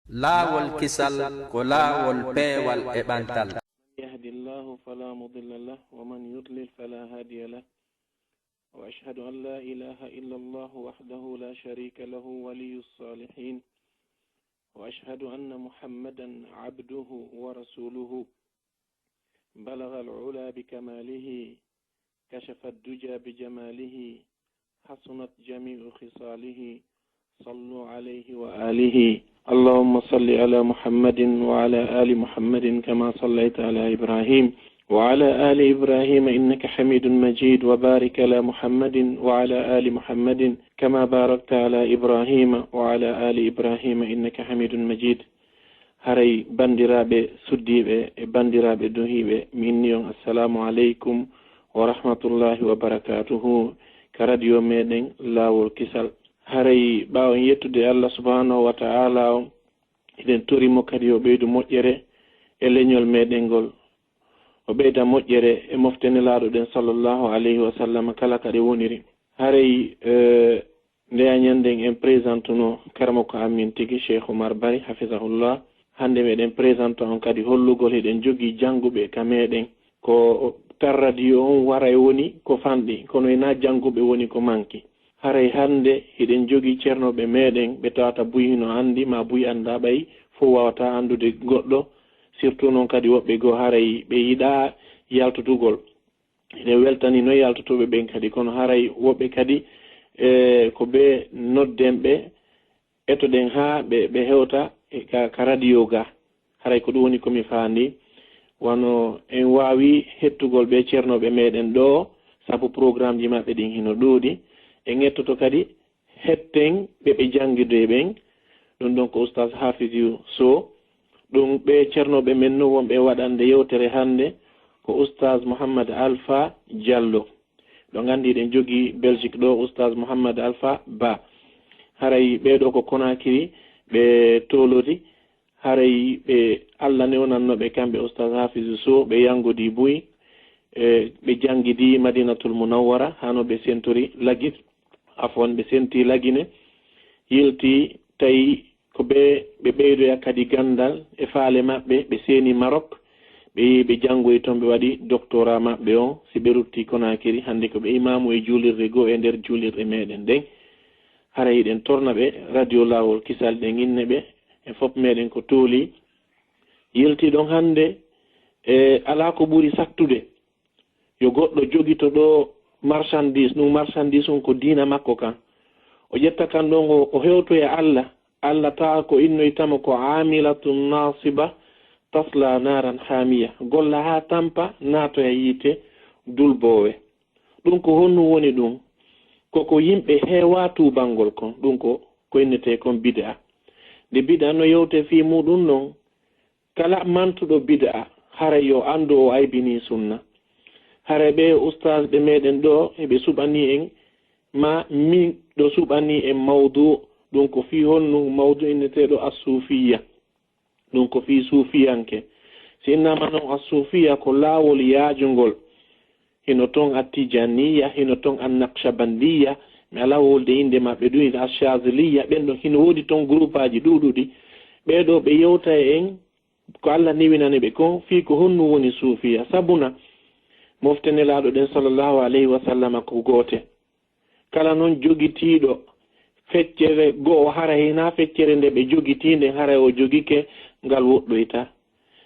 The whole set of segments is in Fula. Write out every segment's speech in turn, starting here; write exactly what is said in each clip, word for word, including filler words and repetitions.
Laawol kisal ko laawol peewal e ɓantal. يهد الله فلا مضل له ومن يضلل فلا هادي له. وأشهد أن لا إله إلا الله وحده لا شريك له ولي الصالحين. وأشهد أن محمدا عبده ورسوله. بلغ العلا بكماله. كشف الدجى بجماله. حسنت جميع خصاله. صلوا عليه وآله. اللهم صل على محمد وعلى آل محمد كما صليت على إبراهيم وعلى آل إبراهيم إنك حميد مجيد، وبارك على محمد وعلى آل محمد كما باركت على إبراهيم وعلى آل إبراهيم إنك حميد مجيد. Haray banndiraaɓe suddiiɓe e banndiraaɓe duhiiɓe, mi inni on assalaamu aleykum wa rahmatullahi wa barakaatuhu ka radio meɗen Laawol Kisal. Haray ɓaawo en yettude Allah subhanahu wa ta'ala on, hiɗen tori mo kadi o ɓeydu moƴƴere e leñol meɗen ngol, o ɓeyda moƴƴere e mofte Nelaaɗo ɗen sallallahu alayhi wa sallam kala ka ɗe woniri. Haray, eh, nde a ñanden en présentuno karamoko amin tigi Cheikh Oumar Bari, hafizahullah. Hannde meɗen présenta on kadi hollugol hiɗen jogii jannguɓe ka meɗen. Ko tan radio on waray woni ko fanɗi, kono ina jannguɓe woni ko manki. Haray hannde hiɗen jogii ceernooɓe meɗen, ɓe tawata buy hino anndi, ma buy annda ɓay, fof wawata anndude goɗɗo. Surtout noon kadi woɓɓe goo haray ɓe yiɗaa yaltutugol. Ene weltani noon yaltotooɓe ɓen kadi, kono haray woɓɓe kadi, e, ko ɓe nodden ɓe, etoɗen haa ɓe, ɓe hewta e ka, ka radio ga. Haray ko ɗum woni ko mi faandi. Wano en waawi hettugol ɓe ceernooɓe meɗen ɗo, sabu programmeji maɓɓe ɗin hino ɗuuɗi. En ettoto kadi hetten ɓe ɓe janngidoyi ɓen. Ɗum ɗon ko Oustaz Hafizu Sow. Ɗum ɓe ceernooɓe men no wonɓe waɗande yewtere hannde ko Oustaz Mouhammad Alpha Diallo. Ɗo nganndi eɗen jogii Belgique ɗo Oustaz Mouhammad Alpha Ba. Haray ɓee ɗo ko Conakry ɓe toolori. Haray ɓe Allah newnanno ɓe kamɓe Oustaz Hafizu Sow, ɓe yanngodi buy, e, ɓe janngidi Madinatul Munawwara, hano ɓe sentori Lagine, afwan, ɓe senti Lagine, yilti tawi ko ɓe, ɓe ɓeydoya kadi ganndal e faale maɓɓe, ɓe seeni Maroc, ɓe yehi ɓe janngoyi toon, ɓe waɗi doctorat maɓɓe on, si ɓe rutti Conakry, hannde ko ɓe imaamu e juulirde goo e nder juulirɗe meɗen ɗen. Hara hiɗen torna ɓe, radio Laawol Kisal ɗen inne ɓe, en fof meɗen ko tooli. Yilti ɗon hannde, e alaa ko ɓuri sattude. Yo goɗɗo jogito ɗo marchandise, ɗum marchandise on ko diina makko kan. O ƴetta kan ɗon, o, o hewtoya Allah. Allah tawa ko innoytamo ko aamilatun naasiba, tasla naaran haamiya. Golla haa tampa, naatoya yiite dulboowe. Ɗum ko honɗum woni ɗum? Ko ko yimɓe heewa tuubangol kon. Ɗum ko, ko innetee kon bid'a. Nde bid'a no yewte fii muɗum non, kala mantuɗo bid'a, haray yo anndu o aybinii sunna. Haray ɓee ustaasɓe meɗen ɗoo, eɓe suɓanii en, ma min ɗo suɓanii en mawdu, ɗum ko fii honɗum mawdu inneteeɗo as-suufiyya. Ɗum ko fii suufiyanke. Si innaama non as-suufiyya ko laawol yaajungol. Hino ton at-tijaaniyya, hino ton an-naqshabandiyya, mi alaa wolde innde maɓɓe, ɗum hino ash-shaaziliyya, ɓen ɗon hino woodi ton groupaaji ɗuuɗuɗi. Ɓee ɗoo ɓe yewta e en ko Allah newinani ɓe kon, fii ko honɗum woni suufiya. Sabuna, mofte Nelaaɗo ɗen sallallahu alayhi wa sallama ko goote. Kala non jogitiiɗo feccere go'o, hara hinaa feccere nde ɓe jogitii nden, haray o jogike ngal woɗɗoyta.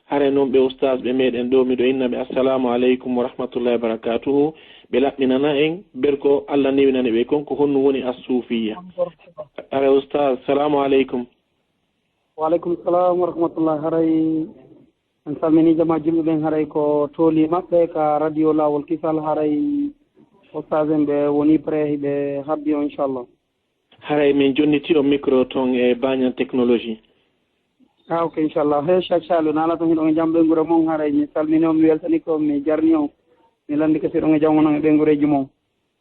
Haray non ɓe ustaasɓe meɗen ɗoo, miɗo inna ɓe assalaamu aleykum wa rahmatullahi wa barakatuhu. Ɓe laɓɓinana en, ber ko Allah newinani ɓe kon, ko honɗum woni as-suufiyya. Haray ustaas, salaamu aleykum. Wa aleykum salaam wa rahmatullah. Haray en salminii jamaa julɓe ɓen, haray ko tooli maɓɓe ka radio Laawol Kisal, haray ustaas en ɓe woni prêt, hiɓe habbi on, inchallah. Haray min jonniti on micro ton e Banyan Technologie. Ah, ok, inchallah. He, Cheikh Saliou, naala ton hiɗon e jam ɓeynguure mon, haray mi salmini on, mi weltani ko, mi jarni on. Mi lanndike si hiɗon e jam onon e ɓeynguureeji mon.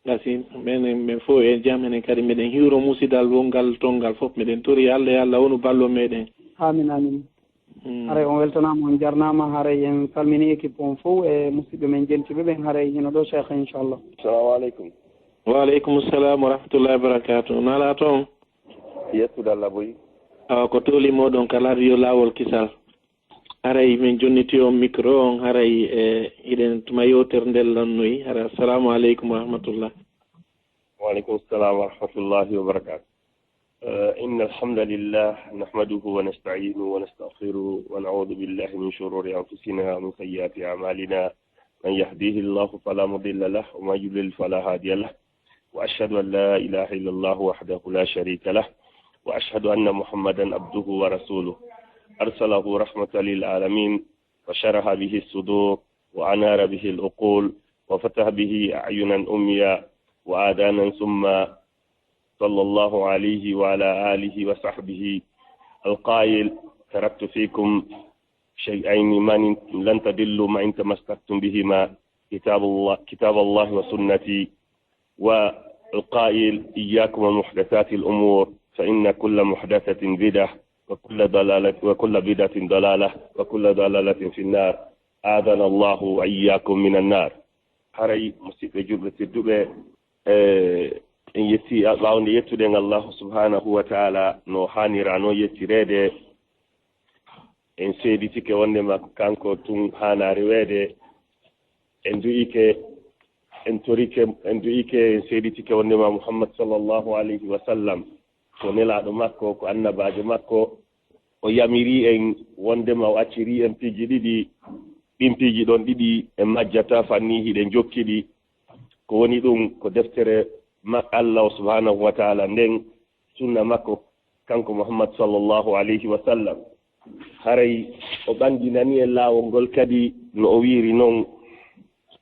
Merci. Minen, min fof e jam, enen kadi miɗen hiwro musidal wongal ton ngal fof. Miɗen tori Allah, yo Allah wonu ballo meɗen. Amin, amin. Mm. Haray on weltanaama, on jarnaama. Haray en salmini équipe on fof e musidɓe men jentiiɓe ɓen. Haray hino ɗo Cheikh, inchallah. Assalamu aleykum. Wa aleykum salam wa rahmatullahi wa barakatuh. Naala ton? Yettude Allah boy. Awa ko toli mooɗon ka radio Laawol Kisal. Haray min jonniti on micro on, haray, e, hiɗen tuma yewtere nden lannoyi. Hara, assalamu aleykum wa rahmatullah. وعليكم السلام ورحمة الله وبركاته. آه، إن الحمد لله نحمده ونستعينه ونستغفره ونعوذ بالله من شرور أنفسنا ومن سيئات أعمالنا. من يهديه الله فلا مضل له ومن يضلل فلا هادي له. وأشهد أن لا إله إلا الله وحده لا شريك له. وأشهد أن محمدا عبده ورسوله. أرسله رحمة للعالمين وشرح به الصدور وأنار به العقول وفتح به أعينا عميا وآذانا صما. صلى الله عليه وعلى آله وصحبه القائل: تركت فيكم شيئين ما إن لن تضلوا ما إن تمسكتم بهما، كتاب الله، كتاب الله وسنتي. والقائل: إياكم ومحدثات الأمور، فإن كل محدثة بدعة، وكل ضلالة، وكل بدعة ضلالة، وكل ضلالة في النار. أعاذنا الله وإياكم من النار. Haray, musiɓɓe julɓe tedduɓe, e, en yetti, ɓaawo nde yettuɗen Allahu subhanahu wa ta'ala no haanira no yettireede, en seeditike wondema ko kanko tun haana reweede. En du'ike, en torike, en du'ike, en seeditike wondema Muhammad sallallahu alayhi wa sallam ko nelaaɗo makko, ko annabaajo makko. O yamiri en wondema o acciri en piiji ɗiɗi, ɗin piiji ɗon ɗiɗi en majjata fanni hiɗen jokki ɗi. Ko woni ɗum? Ko deftere ma-, Allah subhanahu wa ta'ala nden, sunna makko kanko Muhammad sallallahu alayhi wa sallam. Haray o ɓanginani en laawol ngol kadi no o wiiri non: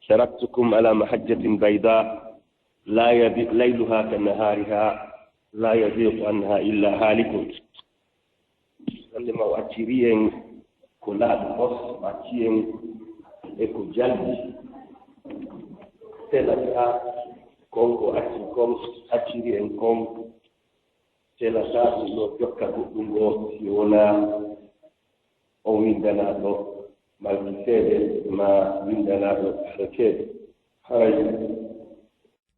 "Taraktukum ala mahajjatin bayda, la yadi-, layluha ka nahariha, la yaziqu anha illa halikun." Wonde ma o acciri en ko laaɓi os, o acci en e ko jalbi. Selata kon ko acci kon, acciri en kon, selata ɗum ɗo jokka goɗɗum o, si wonaa on winndanaaɗo malkiseede maa winndanaaɗo harakeede. Haray.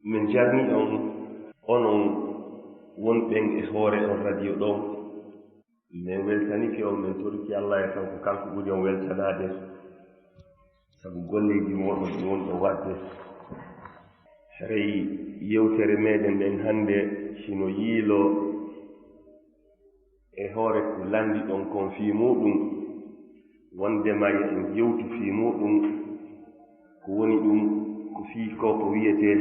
Min jarni on, onon wonɓen e hoore on radio ɗon. Min weltanike on, min toriki Allah e kanko, kanko ɓuri on weltanaade, sabu golleeji mooɗon ɗi wonɗon waɗde. Haray yewtere meɗen nden hannde hino yiiloo e hoore ko lanndiɗon kon fii muuɗum, wondema yo en yewtu fii muuɗum, ko woni ɗum, ko fii ko ko wiyetee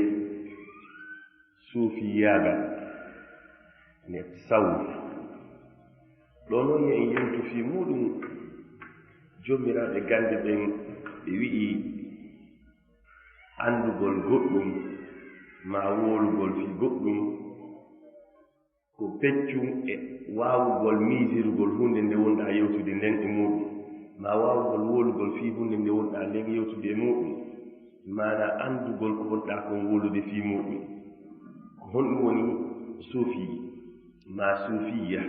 suufiyaagal, ne tasawuf. Ɗoo non yo en yewtu fii muuɗum, joomiraaɓe gannde ɓen ɓe wi'i, anndugol goɗɗum maa wowlugol fii goɗɗum, ko peccum e waawugol miisirugol huunde nde wonɗaa yewtude nden e muuɗum, maa waawugol wowlugol fii huunde nde wonɗaa nden yewtude e muuɗum, maanaa anndugol ko wonɗaa kon wowlude fii muuɗum. Ko honɗum woni suufi maa suufiya?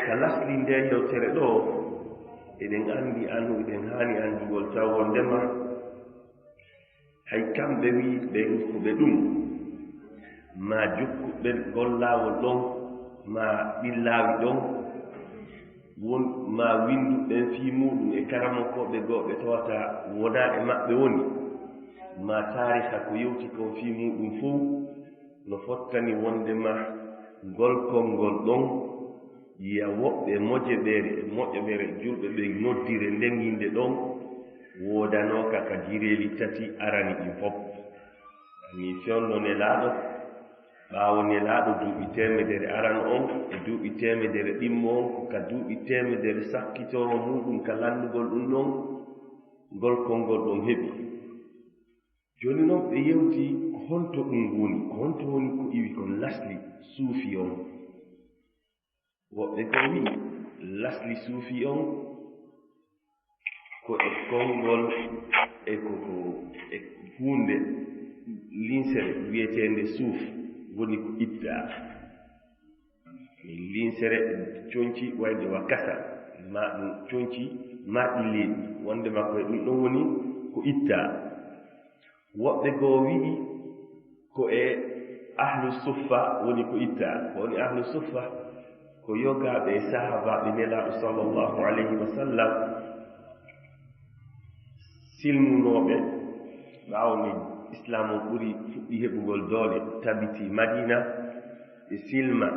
Ka lasli ndee yewtere ɗoo, eɗen anndi, annu, eɗen haani anndugol taw wondema hay kamɓe wi'ɓe ko ɓe ɗum, maa jokkuɓe ngol laawol ɗon, maa ɗin laawi ɗon, won, maa winnduɓe fii muuɗum e karamokooɓe goo ɓe tawata wonaa e maɓɓe woni, maa taariha ko yewti kon fii muuɗum fow, no fottani wondema ngol konngol ɗon yiya woɓɓe mojeɓere e moƴƴere julɓe ɓen noddire nden innde ɗon, woodanooka ka jireeli tati arani ɗin fow. Mission no Nelaaɗo, ɓaawo Nelaaɗo duuɓi teemedere arano on e duuɓi teemedere ɗimmo on, ko ka duuɓi teemedere sakkitoro muuɗum ka lanndugol ɗum ɗon, ngol konngol ɗon heɓi. Jooni non ɓe yewti ko honto ɗum woni, ko honto woni ko iwi kon lasli suufi on. Woɓɓe goo wi'i lasli suufi on ko e konngol e ko, ko e huunde linsere wi'eteende suuf woni ko ittaa. Min linsere conci wayde wa kasa, maa ɗum conci maa ɗum leeɓi, wonde makko e ɗum ɗon woni ko ittaa. Woɓɓe goo wi'i ko e ahlu suffa woni ko ittaa. Ko woni ahlu suffa? Ko Ko yogaaɓe e sahaabaaɓe Nelaaɗo sallallahu alayhi wa sallam, silmunooɓe ɓaawo nde Islaam on ɓuri fuɗɗi heɓugol doole, tabiti Madiina, ɓe silma,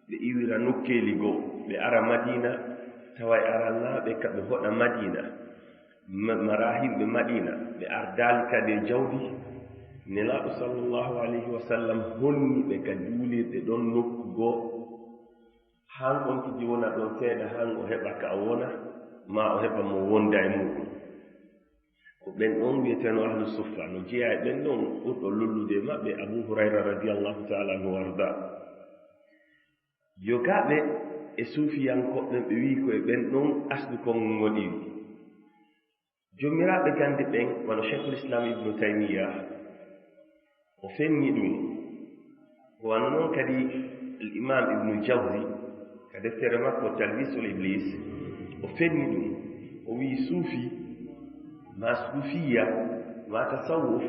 ɓe iwira nokkeeli goo, ɓe ara Madiina, tawa e arannaaɓe ka ɓe hoɗa Madiina, ma-, mara himɓe Madiina, ɓe ardaali kadi e jawdi. Nelaaɗo sallallahu alayhi wa sallam honni ɓe ka juulirɗe ɗon nokku goo, han on tigi wona ɗon seeɗa, han o heɓa ka o wona, maa o heɓa mo wonda e muuɗum. Ko ɓen ɗon wi'eteno ahlu suffa, no jeyaa e ɓen ɗon ɓurɗo lollude e maɓɓe, Abu Hurayra radiyallahu ta'ala anhu warda. Yogaaɓe e suufiyankooɓe ɓen, ɓe wi'i ko e ɓen ɗon aslu konngol ngol iwi. Joomiraaɓe gannde ɓen, wano Sheikhul Islam Ibnu Taymiyya, o fenni ɗum. Ko wano non kadi al Imam Ibnu Jawzi, ka deftere makko Talbisul Iblis, o fenni ɗum. O wi'i suufi, ma suufiya, ma tasawuf,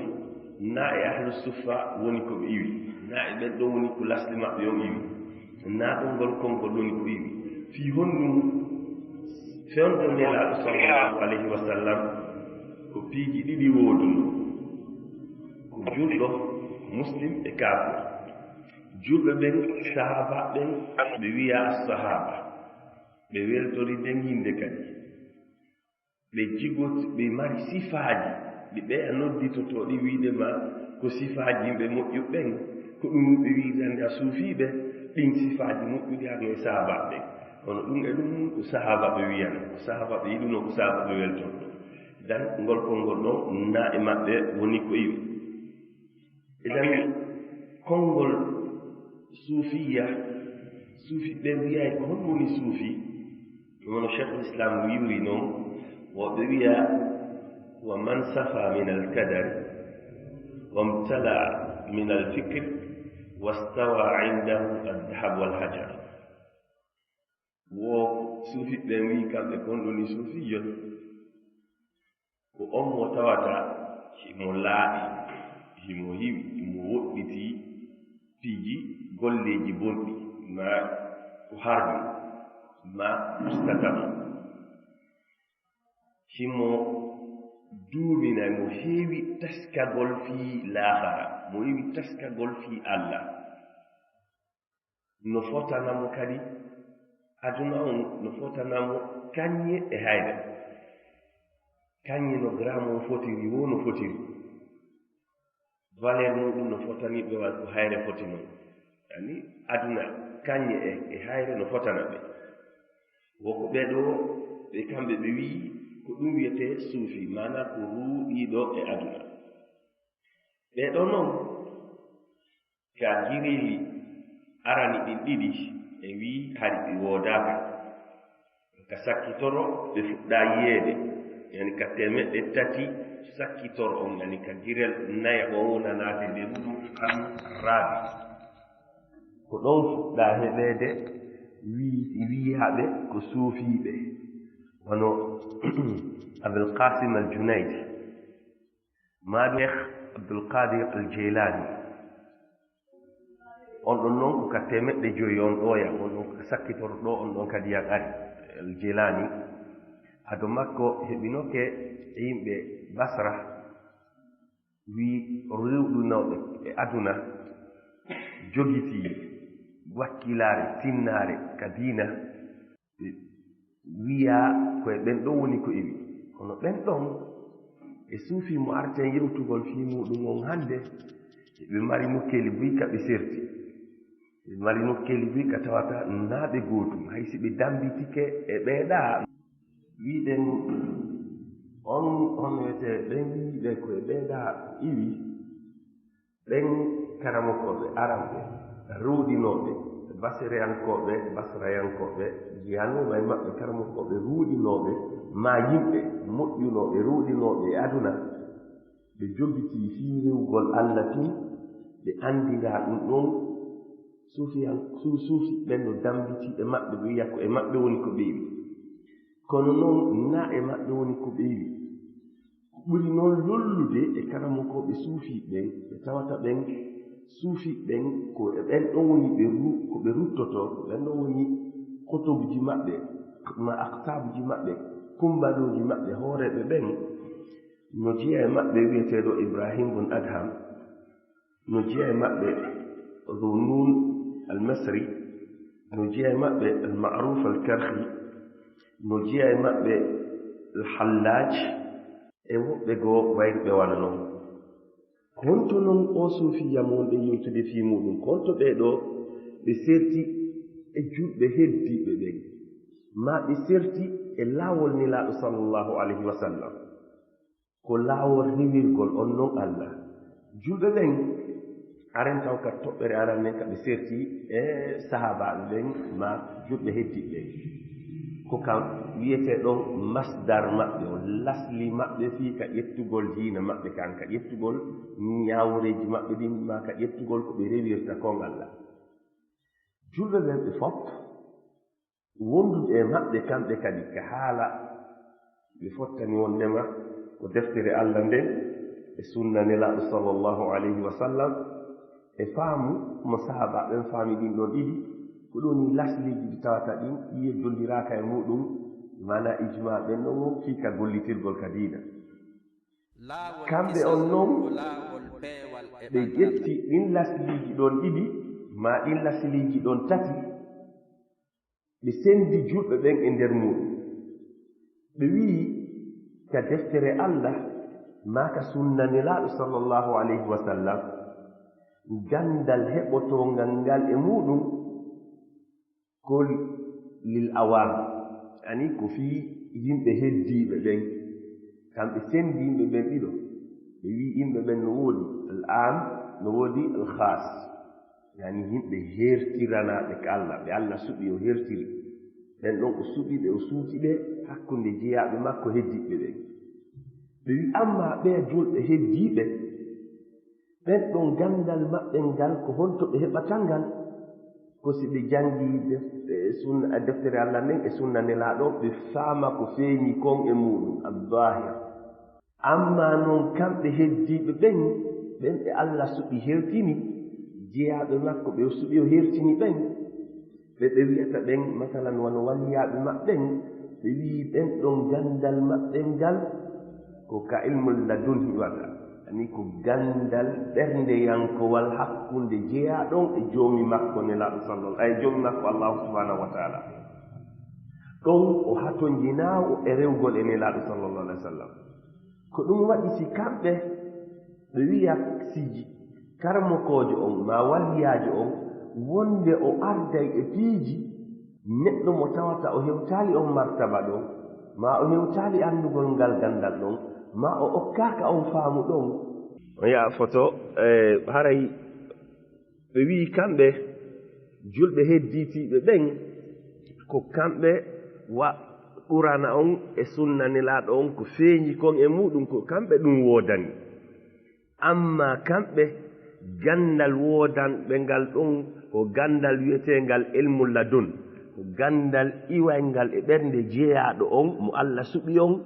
na e ahlu suffa woni ko ɓe iwi, na e ɓen ɗon woni ko lasli maɓɓe on iwi, na ɗon ngol konngol woni ko iwi. Fii honɗum? Fewndo Nelaaɗo sallallahu alayhi wa sallam, ko piiji ɗiɗi woodunoo. Ko julɗo, muslim e kaafir. Julɓe ɓen, sahaaba ɓen, ɓe wi'a as-sahaaba. Ɓe weltori nden innde kadi. Ɓe jigoti, ɓe mari sifaaji ɗi ɓe a nodditotoo ɗi wiide ma ko sifaaji yimɓe moƴƴuɓe ɓen, ko ɗum ɓe wiidande a suufiiɓe, ɗin sifaaji moƴƴuɗi arno e sahaabaaɓe ɓen. Kono ɗum e ɗum ko sahaabaaɓe wiyana, ko sahaabaaɓe yiɗuno, ko sahaabaaɓe weltorto. Dan ngol konngol ɗon na e maɓɓe woni ko iwi. Idan konngol suufiya, suufi ɓe wi'ay ko honɗum woni suufi? Ɗum wano Sheikhul Islam wi'iri non, woɓɓe wi'a, wa man safa min al-kadari, wa mtala min al-fikr, wa stawa indahu al-dhahab wal hajar. Wo suufi ɓen wi'i kamɓe ko honɗum woni suufiyo? Ko on mo tawata himo laaɓi, himo hiwi, himo woɗɗiti piiji golleeji bonɗi, ma ko harmi, ma ustata mo. Himo duumina, mo heewi taskagol fii laahara, mo heewi taskagol fii Allah. No fotana mo kadi, aduna on no fotana mo kañe e hayre. Kañe no gramme on fotiri, wo no fotiri. Valeur muɗum no fotani ɓe wa ko hayre foti non. Yani, aduna kañe e, e hayre no fotana ɓe. Wo ko ɓee ɗoo, ɓe kamɓe ɓe wi'i ko ɗum wi'etee suufi, maanaa ko ruuɗiiɗo e aduna. Ɓee ɗoo non, ka gireli arani ɗin ɗiɗi, ɓe wi'i hari ɗi woodaaka. Ka sakkitoro ɓe fuɗɗaa yi'eede, yani ka teemeɗɗe tati sakkitoro on, yani ka girel nayaɓo on wona naatde nder muɗum, karnu raabi. Ko ɗon fuɗɗaa heɓeede wii-, wi'aaɓe ko suufiiɓe, wano Abul Qasim al Junayd. Maa Sheikh Abdul Qadir Al Jeylaani. On ɗon non ko ka teemeɗɗe joyi on ɗoo ya, on ɗon ko ka sakkitoro ɗoo, on ɗon kadi yan ari. Al Jeylaani, ado makko heɓinoke e yimɓe Basra, wii rewɗunooɓe e aduna, jogitii wakkilaare tinnaare ka diina, ɓe wi'a ko e ɓen ɗon woni ko iwi. Kono ɓen ɗon e suufi mo arten yewtugol fii muɗum on hannde, ɓe mari nokkeeli buy ka ɓe serti. Ɓe mari nokkeeli buy ka tawata naa ɓe gootum, hay si ɓe dambitike e ɓee ɗaa. Wi'ɗen on, on wiyetee ɓen wi'uɓe ko e ɓee ɗaa iwi, ɓen karamokooɓe aranɓe ruuɗinooɓe, Basirayankooɓe, Basirayankooɓe, jeyanooma e maɓɓe karamokooɓe ruuɗinooɓe, maa yimɓe moƴƴunooɓe, ruuɗinooɓe e aduna, ɓe jogitii fii rewugol Alla tun, ɓe anndiraa ɗum ɗon suufiyan-, su-, suufi ɓen no dambitii e maɓɓe, ɓe wi'a ko e maɓɓe woni ko ɓe iwi. Kono non, naa e maɓɓe woni ko ɓe iwi. Ko ɓuri non lollude e karamokooɓe suufi ɓen, ɓe tawata ɓen Suufi ɓen, ko e ɓen ɗon woni ɓe ru-, ko ɓe ruttoto, ko ɓen ɗon woni kotobuji maɓɓe, ma aktabuji maɓɓe, kumbanooji maɓɓe, hooreeɓe ɓen. No jeyaa e maɓɓe wi'eteeɗo Ibrahim bun Adham, no jeyaa e maɓɓe Dhu Nun al-Misri, no jeyaa e maɓɓe al-Ma'ruf al-Karkhi, no jeyaa e maɓɓe al-Hallaj, e woɓɓe goo wayruɓe wano non. Ko honto non oo suufiya mo wonɗen yewtude fii muuɗum? Ko honto ɓee ɗoo ɓe serti e julɓe heddiiɓe ɓen? Maa ɓe serti e laawol Nelaaɗo sallallahu alayhi wa sallam? Ko laawol rewirgol on non Alla. Julɓe ɓen, aren taw ka toɓɓere aran nden ka ɓe serti e sahaabaaɓe ɓen, maa julɓe heddiiɓe ɓen. Ko kan wi'etee ɗon masdar maɓɓe, o lasli maɓɓe fii ka ƴettugol diina maɓɓe kan, ka ƴettugol ñaaworeeji maɓɓe ɗin, maa ka ƴettugol ko ɓe rewirta kon Alla. Julɓe ɓen ɓe fof, wondude e maɓɓe kamɓe kadi ka haala, ɓe fottani wonndema ko deftere Alla nden e sunna Nelaaɗo sallallahu alayhi wa sallam, e faamu mo sahaaba ɓen faami ɗin ɗon ɗiɗi, ko ɗum woni lasliiji ɗi tawata ɗin yeddondiraaka e muuɗum, maanaa ijmaa ɓen ɗon won fii ka gollitirgol ka diina. Kamɓe on non, ɓe ƴetti ɗin lasliiji ɗon ɗiɗi, maa ɗin lasliiji ɗon tati, ɓe sendi julɓe ɓen e nder muuɗum. Ɓe wi'i ka deftere Alla, maa ka sunna Nelaaɗo sallallahu alayhi wa sallam, ganndal heɓotoongal ngal e muuɗum, ko lil awaam, ani ko fii yimɓe heddiiɓe ɓen. Kamɓe sendi yimɓe ɓen ɗiɗo. Ɓe wi'i yimɓe ɓen no woodi al aam, no woodi al khaas. Yani yimɓe hertiranaaɓe ka Alla, ɓe Alla suɓi o hertiri. Ɓen ɗon o suɓi ɓe, o suuti ɓe hakkunde jeyaaɓe makko heddiiɓe ɓen. Ɓe wi'i, amma ɓe julɓe heddiiɓe, ɓen ɗon ganndal maɓɓe ngal, ko honto ɓe heɓata ngal? Ko si ɓe janngii def-, e sunna, deftere Alla nden e sunna Nelaaɗo, ɓe faama ko feeñi kon e muuɗum, al-zaahir. Amma non kamɓe heddiiɓe ɓen, ɓen ɓe Alla suɓi hertini, jeyaaɓe makko ɓe o suɓi o hertini ɓen, ɓe ɓe wi'ata ɓen, masalan, wano waliyaaɓe maɓɓe ɓen, ɓe wi'i ɓen ɗon ganndal maɓɓe ngal, ko ka ilmul ladun iwata. Ani ko ganndal ɓerndeyankowal hakkunde jeyaaɗo on e Joomi makko Nelaaɗo sallallahu, ay, Joomi makko Allahu subhanahu wa ta'ala. Ɗon o hatonjinaawo e rewgol e Nelaaɗo sallallahu alaihi wasallam. Ko ɗum waɗi si kamɓe ɓe wi'a si ji-, karamokoojo on maa waliyaajo on wonde o arday e piiji neɗɗo mo tawata o hewtaali on martaba ɗon, maa o hewtaali anndugol ngal ganndal ɗon, maa o okkaaka on faamu ɗon. On yaha foto, e, haray ɓe wi'i kamɓe julɓe heddiitiiɓe ɓen, ko kamɓe wa Qur'aana on e sunna Nelaaɗo on, ko feeñi kon e muuɗum, ko kamɓe ɗum woodani. Amma kamɓe, ganndal woodanɓe ngal ɗon, ko ganndal wi'eteengal ilmu ladun, ko ganndal iwayngal e ɓernde jeyaaɗo on, mo Alla suɓi on,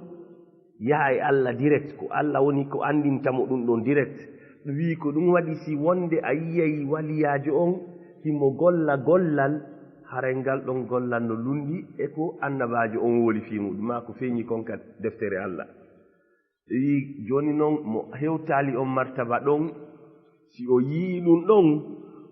yaha e Alla direct, ko Alla woni ko anndinta mo ɗum ɗon direct. Ɗum wi'i ko ɗum waɗi si wonde a yiyay waliyaajo on, himo golla gollal, haray ngal ɗon gollal no lunndi e ko annabaajo on woli fii muuɗum, maa ko feeñi kon ka deftere Alla. Ɓe wi'i, jooni non, mo hewtaali on martaba ɗon, si o yi'i ɗum ɗon,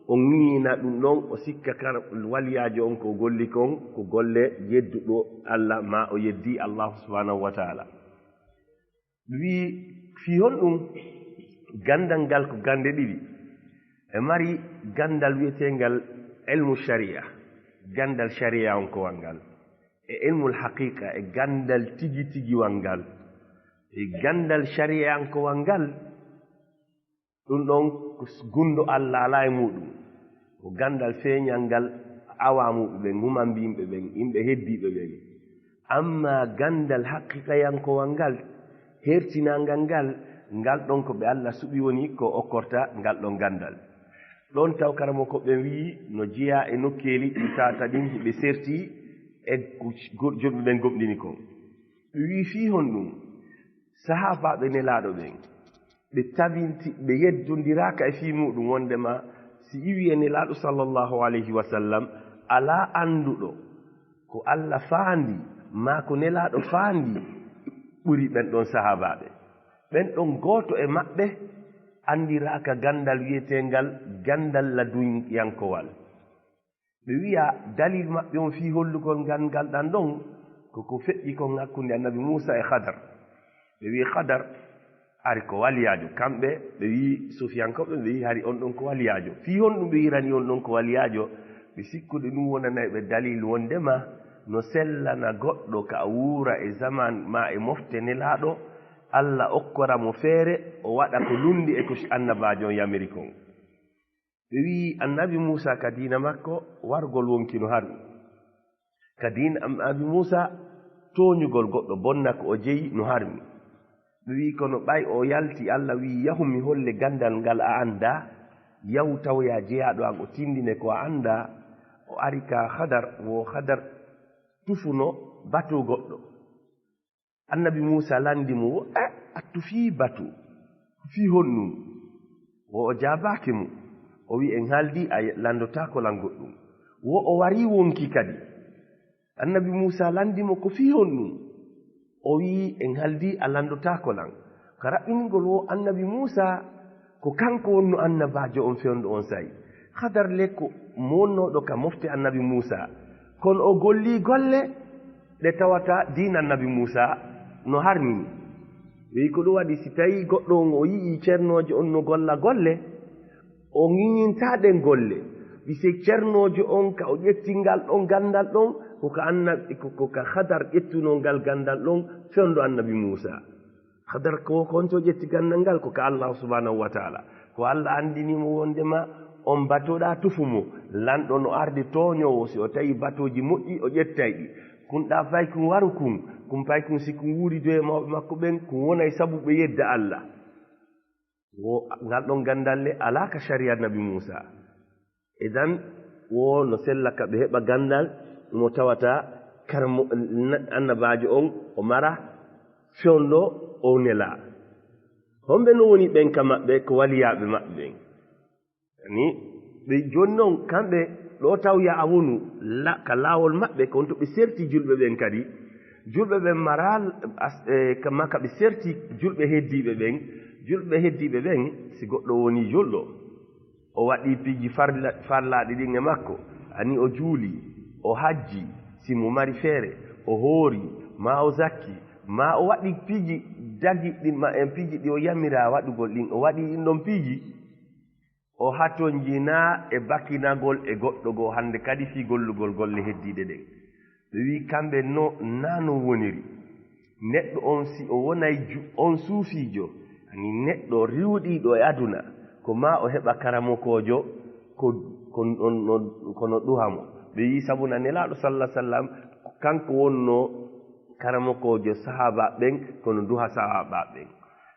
o ŋiina ɗum ɗon, o sikka kar waliyaajo on ko o golli kon, ko golle yedduɗo Alla, maa o yeddi Allahu subhanahu wa ta'ala. Ɓe wi'i, fii honɗum? Ganndal ngal ko gannde ɗiɗi. E mari ganndal wi'eteengal ilmu shari'a, ganndal shari'a on ko wanngal. E ilmul haqiqa, e ganndal tigi tigiwal ngal, e ganndal shari'ankowal ngal, ɗum ɗon ko s-, gunndo Alla alaa e muuɗum. Ko ganndal feeñal ngal awamuɓe ɓen, humambinɓe ɓen, yimɓe heddiiɓe ɓen. Amma ganndal haqiqayankowal ngal, hertinangal ngal, ngal ɗon ko ɓe Alla suɓi woni ko okkorta ngal ɗon ganndal. Ɗon taw karamoko ɓen wi'i no jeyaa e nokkeeli ɗi tata ɗin hiɓe serti e ko julɓe ɓen gomɗini kon. Ɓe wi'i fii honɗum? Sahaabaaɓe Nelaaɗo ɓen, ɓe tabinti, ɓe yeddondiraaka e fii muuɗum, wondema si iwi e Nelaaɗo sallallahu alayhi wa sallam, alaa annduɗo ko Alla faandi, maa ko Nelaaɗo faandi, ɓuri ɓen ɗon sahaabaaɓe. Ɓen ɗon gooto e maɓɓe anndiraaka ganndal wi'eteengal ganndal ladunyankowal. Ɓe wi'a dalil maɓɓe on fii hollugol ngal, ngal ɗan ɗon, ko ko feƴƴi kon hakkunde Annabi Muusa e Khadar. Ɓe wi'i Khadar ari ko waliyaajo. Kamɓe, ɓe wi'i sufiyankooɓe, ɓe wi'i hari on ɗon ko waliyaajo. Fii honɗum ɓe wi'irani on ɗon ko waliyaajo? Ɓe sikkude ɗum wonanay ɓe dalil wondema no sellana goɗɗo ka wuura e zaman maa e mofte Nelaaɗo, Alla okkora mo feere, o waɗa ko lundi e ko annabaajo on yamiri kon. Ɓe wi'i Annabi Muusa ka diina makko, wargol wonki no harmi. Ka diina Annabi Muusa, tooñugol goɗɗo, bonna ko o jeyi no harmi. Ɓe wi'i kono ɓay o yalti, Alla wi'i, "Yahu mi holle ganndal ngal a anndaa, yahu tawoya jeyaaɗo an o tindine ko a anndaa." O ari ka Khadar, wo Khadar tufuno bato goɗɗo. Annabi Muusa landi mo, wo, "Eh, a tufii bato, fii honɗum?" Wo o jaabaaki mo. O wi'i, "En haaldi a lanndotaako lan goɗɗum." Wo o warii wonki kadi. Annabi Muusa landi mo, "Ko fii honɗum?" O wi'i, "En haaldi a lanndotaako lan." Ka raɓɓiningol wo Annabi Muusa, ko kanko wonno annabaajo on fewndo on saa'i. Khadar le ko monnooɗo ka mofte Annabi Muusa. Kono o gollii golle ɗe tawata diina Annabi Muusa no harmini. Weyi ko ɗum waɗi si tawii goɗɗo on o yi'ii cernoojo on no golla golle, o ŋiñintaa ɗen golle. Ɓise cernoojo on ka o ƴetti ngal ɗon ganndal ɗon, ko ka annabi, ko, ko ka Khadar ƴettunoo ngal ganndal ɗon fewndo Annabi Muusa. Khadar ko, ko honto ƴetti ganndal ngal? Ko ka Allahu subhanahu wa ta'ala. Ko Alla anndini mo wondema on batoɗaa tufu mo. Lanɗo no arde tooñoowo si o tawi batooji moƴƴi o ƴettay ɗi. Kun ɗa fay kun waru kun, kun fay kun si kun wuuri doye mawɓe makko ɓen, kun wonay sabu ɓe yedda Alla. Wo ngal ɗon ganndal le alaa ka shari'a Nabi Muusa. Idan, wo no sella ka ɓe heɓa ganndal mo tawata karmo, na-, annabaajo on o mara fewndo o nelaa. Homɓe no woni ɓen ka maɓɓe ko waliyaaɓe maɓɓe ɓen? Ani, ɓe jooni non kamɓe ɗo tawya a wonu la-, ka laawol maɓɓe, ko on to ɓe serti julɓe ɓen kadi. Julɓe ɓen mara as-, e, ka, ma ka ɓe serti julɓe heddiiɓe ɓen. Julɓe heddiiɓe ɓen, si goɗɗo woni julɗo, o waɗi piiji farla-, farlaaɗi ɗin e makko, ani o juuli, o hajji, si mo mari feere, o hoori, ma o zakki, ma o waɗi piiji dagiɗɗi, ma en piiji ɗi o yamira waɗugol ɗin, o waɗi ɗin ɗon piiji, o hatonjinaa e bakinagol e goɗɗo goo hannde kadi fii gollugol golle heddiiɗe ɗen. Ɓe wi'i kamɓe no, naa non woniri. Neɗɗo on, si o wonay ju-, on suufiijo, ani neɗɗo riwɗiiɗo e aduna, ko maa o heɓa karamokoojo ko, ko on, on, kono duha mo. Ɓe wi'i sabu na Nelaaɗo sallallahu alaihi wasallam, kanko wonno karamokoojo sahaaba ɓen, kono duha sahaaba ɓen.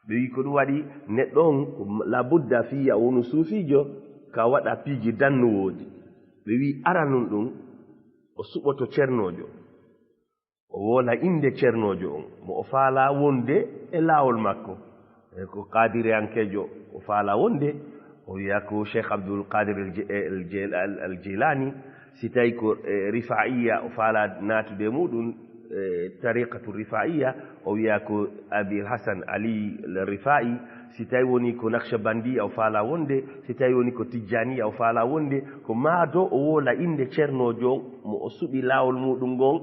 Ɓe wi'i ko ɗum waɗi neɗɗo on, ko labudda fii ya wonu suufiijo, ka waɗa piiji dannuwooji. Ɓe wi'i aranun ɗum, o suɓoto cernoojo. O woola innde cernoojo on, mo o faalaa wonde e laawol makko. E ko qaadiriyankeejo o faalaa wonde, o wi'a ko Cheikh Abdul Qadir al Je-, al Je-, al, al Jilani, si tawi ko, e, Rifaiya o faalaa naatude e muɗum, e, tariqatu Rifaiya, o wi'a ko Abil Hasan Ali al Rifai, si tawi woni ko Naqshbandi o faalaa wonde, si tawi woni ko Tijjaniya o faalaa wonde, ko maa do o woola innde cernoojo on mo o suɓi laawol muɗum ngon,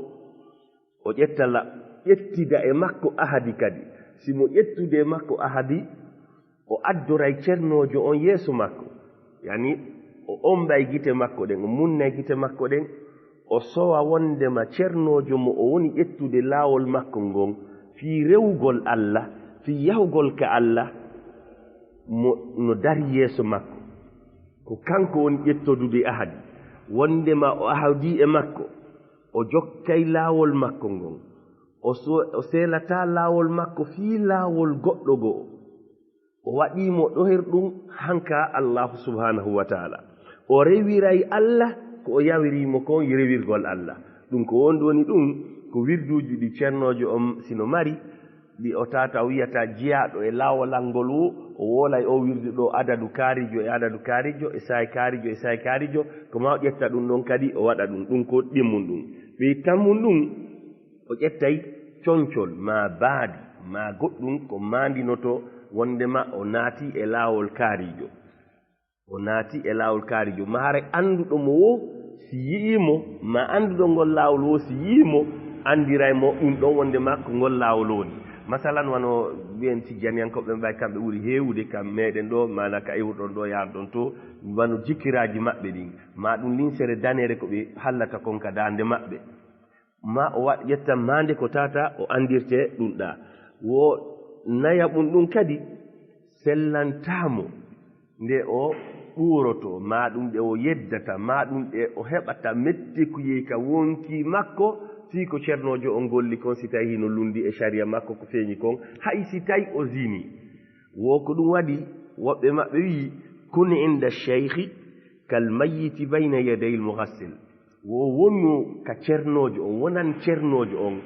o ƴetta la-, ƴettida e makko ahadi kadi. Si mo ƴettude e makko ahadi, o addoray cernoojo on yeeso makko. Yani, o ommbay gite makko ɗen, o munnay gite makko ɗen, o sowa wonndema cernoojo mo o woni ƴettude laawol makko ngon, fii rewugol Alla, fii yahugol ka Alla, mo no dari yeeso makko. Ko kanko woni ƴettodude ahadi. Wonndema o ahadii e makko, o jokkay laawol makko ngon. O so-, o seelataa laawol makko fii laawol goɗɗo go'o. O waɗii mo ɗohir ɗum hanka Allahu subhanahu wa ta'ala. O rewiray Alla ko o yawiri mo kon rewirgol Alla. Ɗum ko wonde woni ɗum ko wirduuji ɗi cernoojo on sino mari, ɗi o tata o wiyata jiyaaɗo e laawol angol wo, O woolay o wirdu ɗo adadu kaarijo e adadu kaarijo e saa'i kaarijo e saa'i kaarijo, ko ma o ƴetta ɗum ɗon kadi o waɗa ɗum, ɗum ko ɗimmun ɗum. Ɓe tammun ɗum, o ƴettay concol, ma baadi, ma goɗɗum ko maandinoto wondema o naati e laawol kaarijo. O naati e laawol kaarijo, ma haray annduɗo mo wo si yi'ii mo, ma annduɗo ngol laawol wo si yi'ii mo, anndiray mo ɗum ɗon wondema ko ngol laawol woni. Masalan, wano mbiyen tijjaniyankooɓe ɓay kamɓe ɓuri heewude ka meɗen ɗo, maana ka iwruɗon ɗo, yaarɗon to, wano jikiraaji maɓɓe ɗin, ma ɗum linsere daneere ko ɓe hallata kon ka daande maɓɓe. Ma o wa-, ƴetta maande ko tata o anndirte ɗum ɗa. Wo nayaɓun ɗum kadi sellantaa mo nde o ɗuuroto, ma ɗum ɗe o yeddata, ma ɗum ɗe o heɓata mettikuyee ka wonkii makko, fii ko cernoojo on golli kon, si tawi hino lunndi e sariya makko ko feeñi kon, hay si tawi o zini. Wo ko ɗum waɗi woɓɓe maɓɓe wi'i, "Kun inda sheykhi kal mayyiti bayna yadayil mughassil." Wo wonu ka cernoojo on, wonan cernoojo on,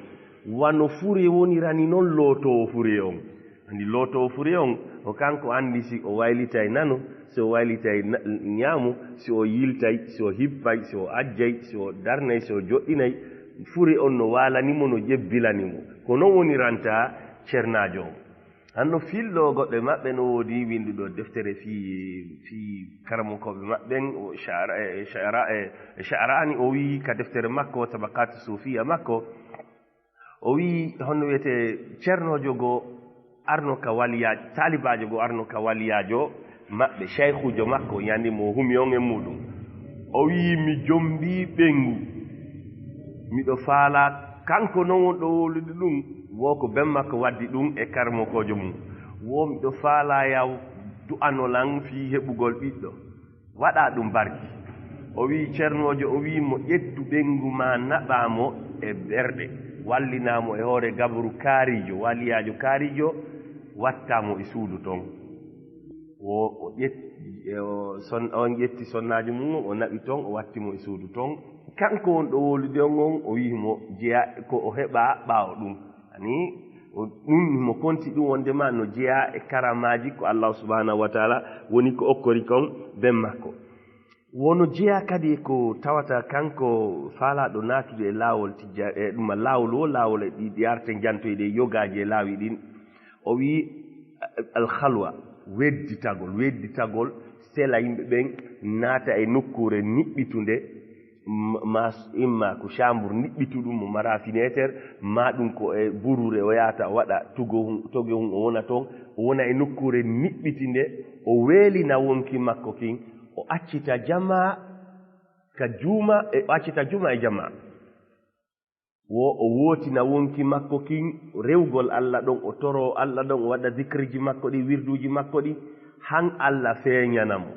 wano fure wonirani non lootoowo fure on. Anndi lootoowo fure on, o kanko anndi si o waylitay nano, si o waylitay na-, ñaamo, si o yiltay, si o hippay, si o ajjay, si o darnay, si o joɗɗinay, fure on no waalani mo, no ƴebbilani mo. Ko non woniranta cernaajo on. Hanno fillo goɗɗo e maɓɓe no woodi winnduɗo deftere fii, fii karamokooɓe maɓɓen, o Sha'ra-, e, Sha'ra-, e, e Sha'rani, o wi'i ka deftere makko, Tabaqat Sufiya makko, o wi'i honno wiyetee cernoojo goo arno ka waliyaajo, taalibaajo goo arno ka waliyaajo maɓɓe, shaykhuujo makko, yani mo humi on e muuɗum. O wi'i, "Mi jombii ɓeyngu. Miɗo faalaa kanko non wonɗo wowlude ɗum, wo ko ben makko waddi ɗum e karamokoojo mum. Wo miɗo faalaa yaw du'ano lan fii heɓugol ɓiɗɗo. Waɗaa ɗum barki." O wi'i cernoojo, o wi'i mo, "Ƴettu ɓeyngu maa, naɓaa mo e ɓerɗe, wallinaa mo e hoore gaburu kaariijo, waliyaajo kaariijo, wattaa mo e suudu ton." O, o ƴetti, e o son-, on ƴetti sonnaajo mum on, o naɓi ton, o watti mo e suudu ton. Kanko wonɗo wowlude on on, o wi'i mo jeya ko o heɓa ɓaawo ɗum. Ani, o, ɗum mo konti ɗum wondema no jeya e karamaaji ko Allah subhanahu wa ta'ala woni ko okkori kon ben makko. Wono jeya kadi e ko tawata kanko faalaaɗo naatude e laawol tijja-, e ɗum laawol wo, laawol e ɗi, ɗi arten jantoyde e yogaaji e laawi ɗin. O wi'i, al khalwa, wedditagol, wedditagol, sela yimɓe ɓen, naata e nokkuure niɓɓitunde, m-, ma s-, imma ko chambre niɓɓituɗum mo mara fenêtre, ma ɗum ko e buruure o yahata o waɗa tugo hun, toge hun o wona toon, o wona e nokkuure niɓɓitinde, o weelina wonki makko kin, o accita jamaa ka juuma, e o accita juuma e jamaa. Wo o wootina wonki makko kin, rewgol Allah ɗon, o toroo Allah ɗon, o waɗa zikirji makko ɗi, wirduuji makko ɗi, han Allah feeñana mo.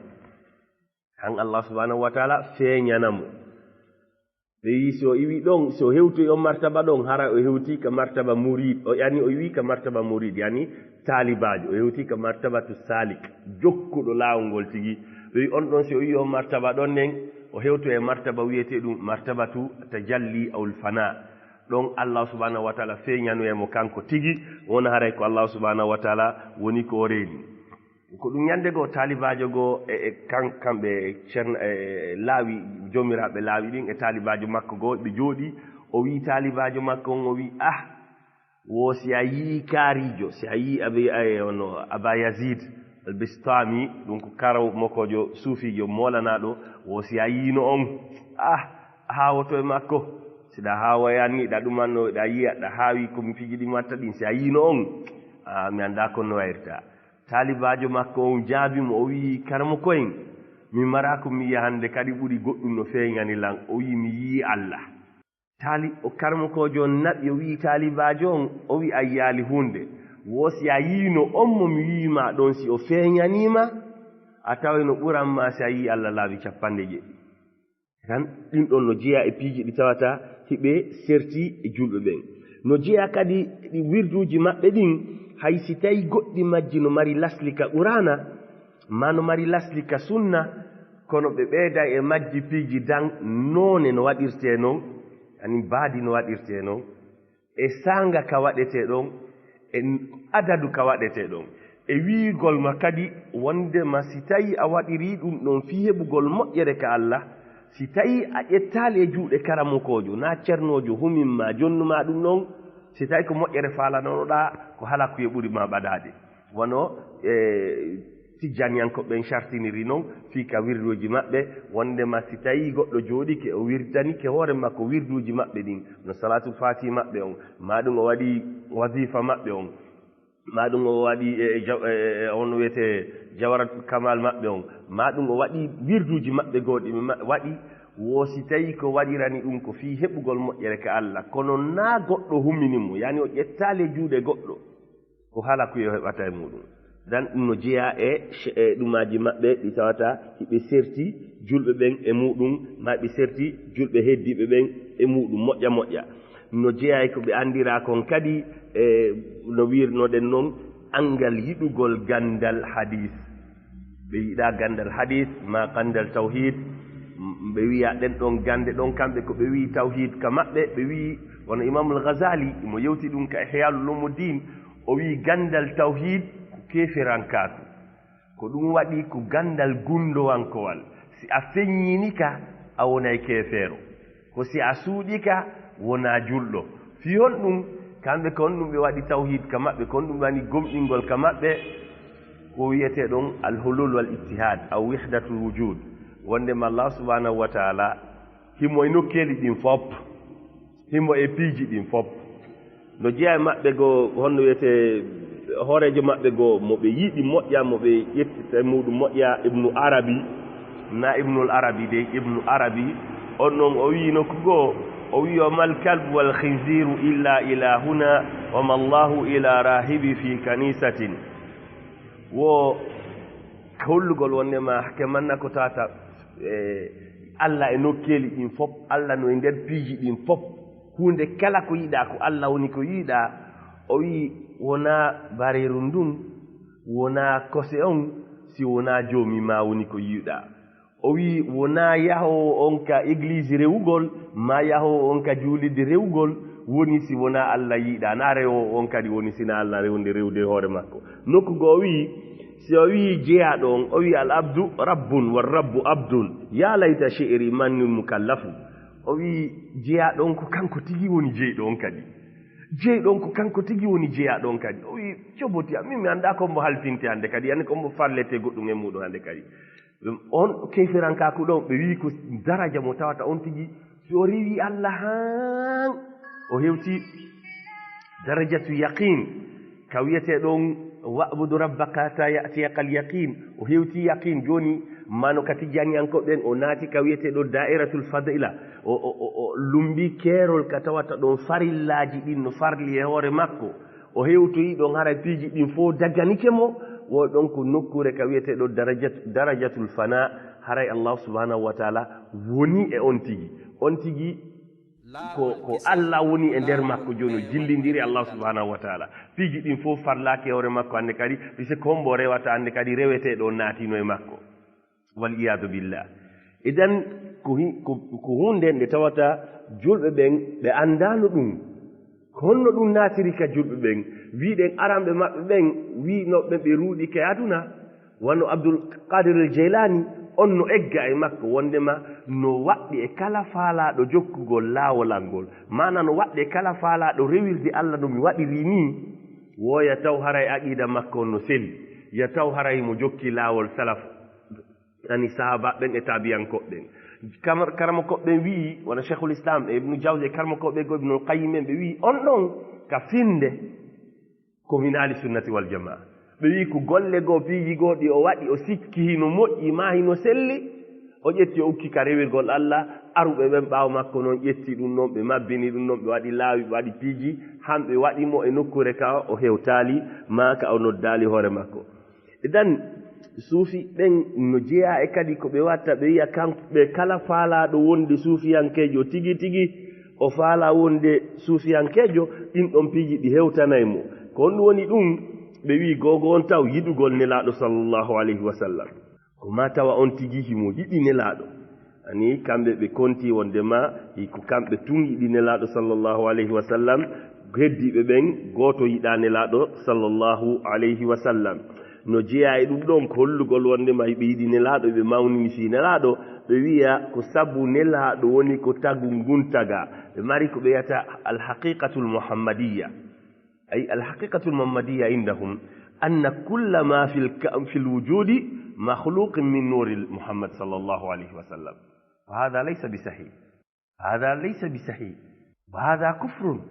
Han Allah subhanahu wa ta'ala feeñana mo. Ɓe wi si o iwi ɗon, si o hewtoyi on martaba ɗon, hara o hewti ka martaba murid, o yani o iwi ka martaba murid, yani taalibaajo, o hewti ka martabatu salik, jokkuɗo laawol ngol tigi. Ɓe wi on ɗon, si o iwi on martaba ɗon nden, o hewto e martaba wiyetee ɗum martabatu tajalli aw fana. Ɗon Allah subhanahu wa ta'ala feeñanoye mo kanko tigi, wona haray ko Allah subhanahu wa ta'ala woni ko o reeni. Ko ɗum ñande goo taalibaajo goo e, e kan-, kamɓe cerna-, e laawi, joomiraaɓe laawi ɗin e taalibaajo makko goo, ɓe jooɗii, o wi'i taalibaajo makko on, o wi'i, "Ah, wo si a yi'i kaariijo, si a yi'i Abi-, ay, ono, Aba Yazid al-Bistami, ɗum ko karamokoojo suufiijo moolanaaɗo, wo si a yi'ino on, ah, a haawoto e makko. Si ɗa haawoyani, ɗa ɗumanno, ɗa yi'a, ɗa haawi ko mi piiji ɗi mi watta ɗin, si a yi'ino on, ah, mi anndaa kon no wayrta." Taalibaajo makko on jaabi mo, o wi'i, "Karamoko en, mi maraa ko mi yi'a hannde, kadi ɓuri goɗɗum no feeñani lan." O wi'i, "Mi yi'i Allah." Taali-, o karamokoojo on naɓi, o wi'i taalibaajo on, o wi'i, "A yi'aali huunde. Wo si a yi'ino on mo mi wi'i ma ɗon, si o feeñanii ma, a taway no ɓuran ma si a yi'i Allah laabi cappanɗe jeeɗiɗi." Tan, ɗin ɗon no jeyaa e piiji ɗi tawata hiɓe serti e julɓe ɓen. No jeyaa kadi e ɗi wirduuji maɓɓe ɗin, hay si tawi goɗɗi majji no mari lasli ka Qur'aana, maa no mari lasli ka sunna, kono ɓe ɓeyday e majji piiji dan noone no waɗirtee non, ani baadi no waɗirtee non, e saanga ka waɗetee ɗon, e adadu ka waɗetee ɗon. E wi'ugol ma kadi wondema si tawi a waɗirii ɗum ɗon fii heɓugol moƴƴere ka Alla, si tawi a ƴettaali e juuɗe karamokoojo, naa cernoojo humin ma, jonnu ma ɗum ɗon, si tawi ko moƴƴere faalanoɗaa, ko halakuye ɓuri ma ɓadaade. Wano, e, Tijjaaniyankooɓe ɓen sartiniri non fii ka wirduuji maɓɓe, wondema si tawi goɗɗo jooɗike, o wirdanike hoore makko wirduuji maɓɓe ɗin, no Salaatul Faatihi maɓɓe on, maa ɗum o waɗi wazifa maɓɓe on, maa ɗum o waɗi e, e jaw-, e, e, e on wiyetee Jawharatul Kamal maɓɓe on, maa ɗum o waɗi wirduuji maɓɓe goo ɗi ɓe ma-, waɗi, wo si tawi ko waɗirani ɗum ko fii heɓugol moƴƴere ka Alla, kono naa goɗɗo humini mo, yani o ƴettaali e juuɗe goɗɗo, ko halakuye o heɓata e muuɗum. Dan ɗum no jeyaa e ce-, e ɗumaaji maɓɓe ɗi tawata hiɓe serti julɓe ɓen e muuɗum, maa ɓe serti julɓe heddiiɓe ɓen e muuɗum, moƴƴa moƴƴa. No jeyaa e ko ɓe anndiraa kon kadi, e no wiirnoɗen non, anngal yiɗugol ganndal hadiis. Ɓe yiɗaa ganndal hadiis, maa ganndal tawhiid. M-, ɓe wi'a ɗen ɗon gannde ɗon, kamɓe ko ɓe wi'i tawhiid ka maɓɓe, ɓe wi'i, wano Imaamul Ghazali, mo yewti ɗum ka Ihya Ulumuddin, o wi'i ganndal tawhiid ko keeferankaaku. Ko ɗum waɗi ko ganndal gunndowankowal. Si a feññini ka, a wonay keefeero. Ko si a suuɗii ka, wonaa julɗo. Fii honɗum? Kamɓe ko honɗum ɓe waɗi tawhiid ka maɓɓe, ko honɗum ɓe waɗi gomɗingol ka maɓɓe? Ko wi'etee ɗon al-hulul wal ittihaad, aw wihdatul wujud. Wondema Allah subhanahu wa ta'ala, himo e nokkeeli ɗin fop, himo e piiji ɗin fop. No jeyaa e maɓɓe goo, honno wi'etee, hooreejo maɓɓe goo, mo ɓe yiɗi moƴƴa, mo ɓe ƴettita e muuɗum moƴƴa, Ibnu Arabi, na Ibnul Arabi dey, Ibnu Arabi, on non o wi'i nokku goo, o wi'i, "Wa mal kalbu wal khinziru illa ilahuna, wa mallahu ila rahibi fi kanisatin." Wo hollugol wondema ke manna ko tata, e, Alla e nokkeeli ɗin fop, Alla no e nder piiji ɗin fop. Huunde kala ko yiɗaa, ko Alla woni ko yiɗaa. O wi'i, wonaa bareeru ndun, wonaa kose on, si wonaa Joomi maa woni ko yiɗaa. O wi'i, wonaa yahoowo on ka egliise rewugol, maa yahoowo on ka juulirde rewugol, woni si wonaa Alla yiɗaa. Naa rewoowo on kadi woni si naa Alla rewde, rewde hoore makko. Nokku goo o wi'i, si o wi'i jeyaaɗo on, o wi'i, "Al abdu rabbun, war rabbu abdun. Ya layta shi'ri manil mukallafu." O wi'i, jeyaaɗo on ko kanko tigi woni jeyɗo on kadi. Jeyɗo on ko kanko tigi woni jeyaaɗo on kadi. O wi'i, cobotiya, min mi anndaa ko mbo halfinte hannde kadi, yani ko mbo farlete goɗɗum e muuɗum hannde kadi. Ɗum on keeferankaaku ɗon, ɓe wi'i ko daraja mo tawata on tigi, si o rewi Alla haan, o hewti darajatu yaqiin. Ka wi'etee ɗon, "Wa'budu rabbaka hatta ya'tiyakal yaqiin." O hewti yaqiin. Jooni, mano ka Tijjaaniyankooɓe ɓen, o naati ka wi'etee ɗon daa'iratul fadila. O, o, o, o lumbi keerol ka tawata ɗon farillaaji ɗin no farli e hoore makko. O hewtoyi ɗon, haray piiji ɗin fof daganike mo. Wo ɗon ko nokkuure ka wi'etee ɗon darajat-, darajatul fana. Haray Allah subhanahu wa ta'ala woni e on tigi. On tigi ko, ko Allah woni e nder makko, jooni o jillindiri Allah subhanahu wa ta'ala. Piiji ɗin fof farlaaki e hoore makko hannde kadi, puisque ko hombo rewata hannde kadi, reweteeɗo on naatino e makko. Wal iyaadu billah. Idan, ko hi-, ko, ko huunde nde tawata julɓe ɓen ɓe anndaano ɗum. Ko honno ɗum naatiri ka julɓe ɓen? Wi'uɗen aranɓe maɓɓe ɓen, wi'unooɓe ɓe ruuɗike aduna. Wano Abdul Qadir al Jeylaani, on no egga e makko wondema no waɗɗi e kala faalaaɗo jokkugol laawol an ngol. Maana no waɗɗi e kala faalaaɗo rewirde Allah no mi waɗiri nii, woya taw haray aqiida makko on no seli. Ya taw haray mo jokki laawol salaf, ani sahaabaaɓe ɓen e taabiyankooɓe ɓen. Kamar-, karamokooɓe ɓen wi'i, wano Sheikhul Islam e Ibnu Jawzi e karamokooɓe goo Ibnul Qayyim en, ɓe wi'i on ɗon ka finnde ko min ahli sunnati wal jamaa. Ɓe wi'i ko golle goo, piiji goo ɗi o waɗi, o sikki hino moƴƴi maa hino selli, o ƴetti o ukki ka rewirgol Allah, aruɓe ɓen ɓaawo makko non ƴetti ɗum non, ɓe mabbini ɗum non, ɓe waɗi laawi, ɓe waɗi piiji, hamɓe waɗi mo e nokkuure ka o hewtaali, maa ka o noddaali hoore makko. Idan, suufi ɓen no jeyaa e kadi ko ɓe watta, ɓe wi'a kamɓe kala faalaaɗo wonde suufiyankeejo tigi tigi, o faalaa wonde suufiyankeejo, ɗin ɗon piiji ɗi hewtanay mo. Ko honɗum woni ɗum? Ɓe wi'i googo on taw yiɗugol Nelaaɗo sallallahu alayhi wa sallam. Ko maa tawa on tigi himo yiɗi Nelaaɗo. Ani kamɓe ɓe konti wondema hiko kamɓe tun yiɗi Nelaaɗo sallallahu alayhi wa sallam, heddiiɓe ɓen gooto yiɗaa Nelaaɗo sallallahu alayhi wa sallam. No jeyaa e ɗum ɗon ko hollugol wonde ma ɓe yiɗi Nelaaɗo, ɓe mawnini si Nelaaɗo, ɓe wiya ko sabu Nelaaɗo woni ko tagu ngun taga. Ɓe mari ko ɓe wiyata al-haqiqatul muhammadiyya. Ay al-haqiqatul muhammadiyya indahum anna kulla ma fil ka-, fil wujudi makhluqin min nuril Muhammad sallallahu alayhi wa sallam. Wa hadha laysa bi sahih. Hadha laysa bi sahih. Wa hadha kufrun.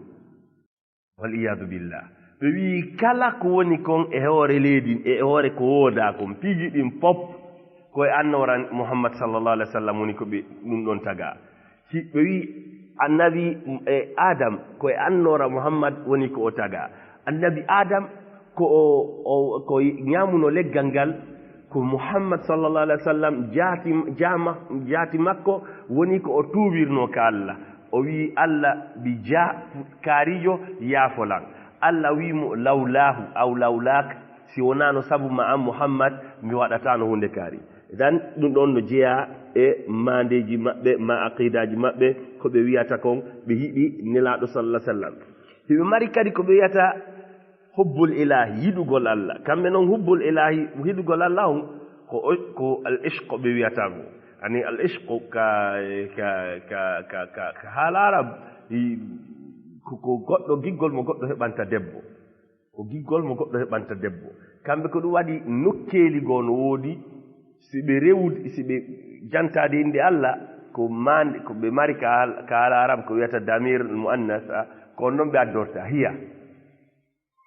Wal iyadu billah. Ɓe wiyi kala ko woni kon e hoore leydi, e hoore ko woodaa kon, piiji ɗin pop ko e annoora Muhammad sallallahu alaihi wasallam woni ko ɓe ɗum ɗon taga. Si ɓe wiyi annabi, e Adam, ko e annoora Muhammad woni ko o taga. Annabi Adam ko o, o, ko ñaamuno leggal ngal, ko Muhammad sallallahu alaihi wasallam jaati, jaama, jaati makko woni ko o tuubirno ka Allah. O wiyi, "Allah, bi ja kaarijo, yaafolan." Allah wiyi mo, "Lawlahu aw lawlak, si wonaano sabu ma an Muhammad, mi waɗataano huunde kaari." Dan ɗum ɗon no jeyaa e maandeeji maɓɓe, ma aqidaaji maɓɓe, ko ɓe wiyata kon, ɓe yiɗi Nelaaɗo sallallahu alaihi wasallam. Hiɓe mari kadi ko ɓe wiyata hubbul ilahi, yiɗugol Allah. Kamɓe noon hubbul ilahi, yiɗugol Allah on, ko o, ko al ishq ɓe wiyata ngo. Ani al ishq ka, ka, ka haala Arab, i, ko, ko goɗɗo, giggol mo goɗɗo heɓanta debbo. Ko giggol mo goɗɗo heɓanta debbo. Kamɓe ko ɗum waɗi nokkeeli goo no woodi, si ɓe rewude, si ɓe jantaade innde Allah, ko maande, ko ɓe mari ka haal-, ka haala Arab ko wiyata damir muannas, a, ko noon ɓe addorta, hiya.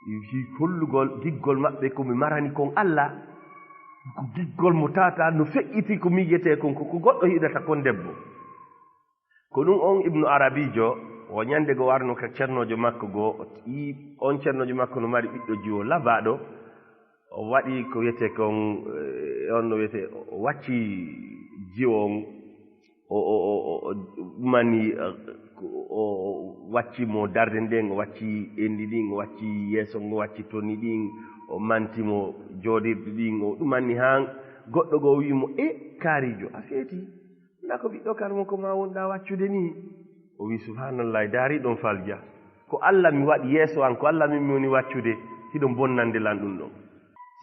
Hi-, hollugol giggol maɓɓe ko mi marani kon Allah, ko giggol mo tawata no feƴƴiti ko miijete kon, ko, ko goɗɗo hiɗata kon debbo. Ko ɗum on Ibnu Arabijo, o ñande go warno ka cernoojo makko go, o yi on cernoojo makko no mari ɓiɗɗo jiwo labaaɗo, o waɗi ko wiyete kon, eh, on no wiyete, o wacci jiwo on, o, o, o, o, o ɗumani, eh, ko, o, o wacci mo darde nden, o wacci enɗi ɗin, o wacci yeeso ngo, o wacci toni ɗin, o manti mo jooɗirɗi ɗin, o ɗumani haan goɗɗo goo wi'i mo, "E, kaarijo, a feeti? Ndaa ko ɓiɗɗo karmo ko ma wonɗaa waccude nii?" O wi'i, "Subhaanallahi, daari ɗon falja. Ko Allah mi waɗi yeeso an, ko Allah min mi woni waccude, hiɗon bonnande lan ɗum ɗon."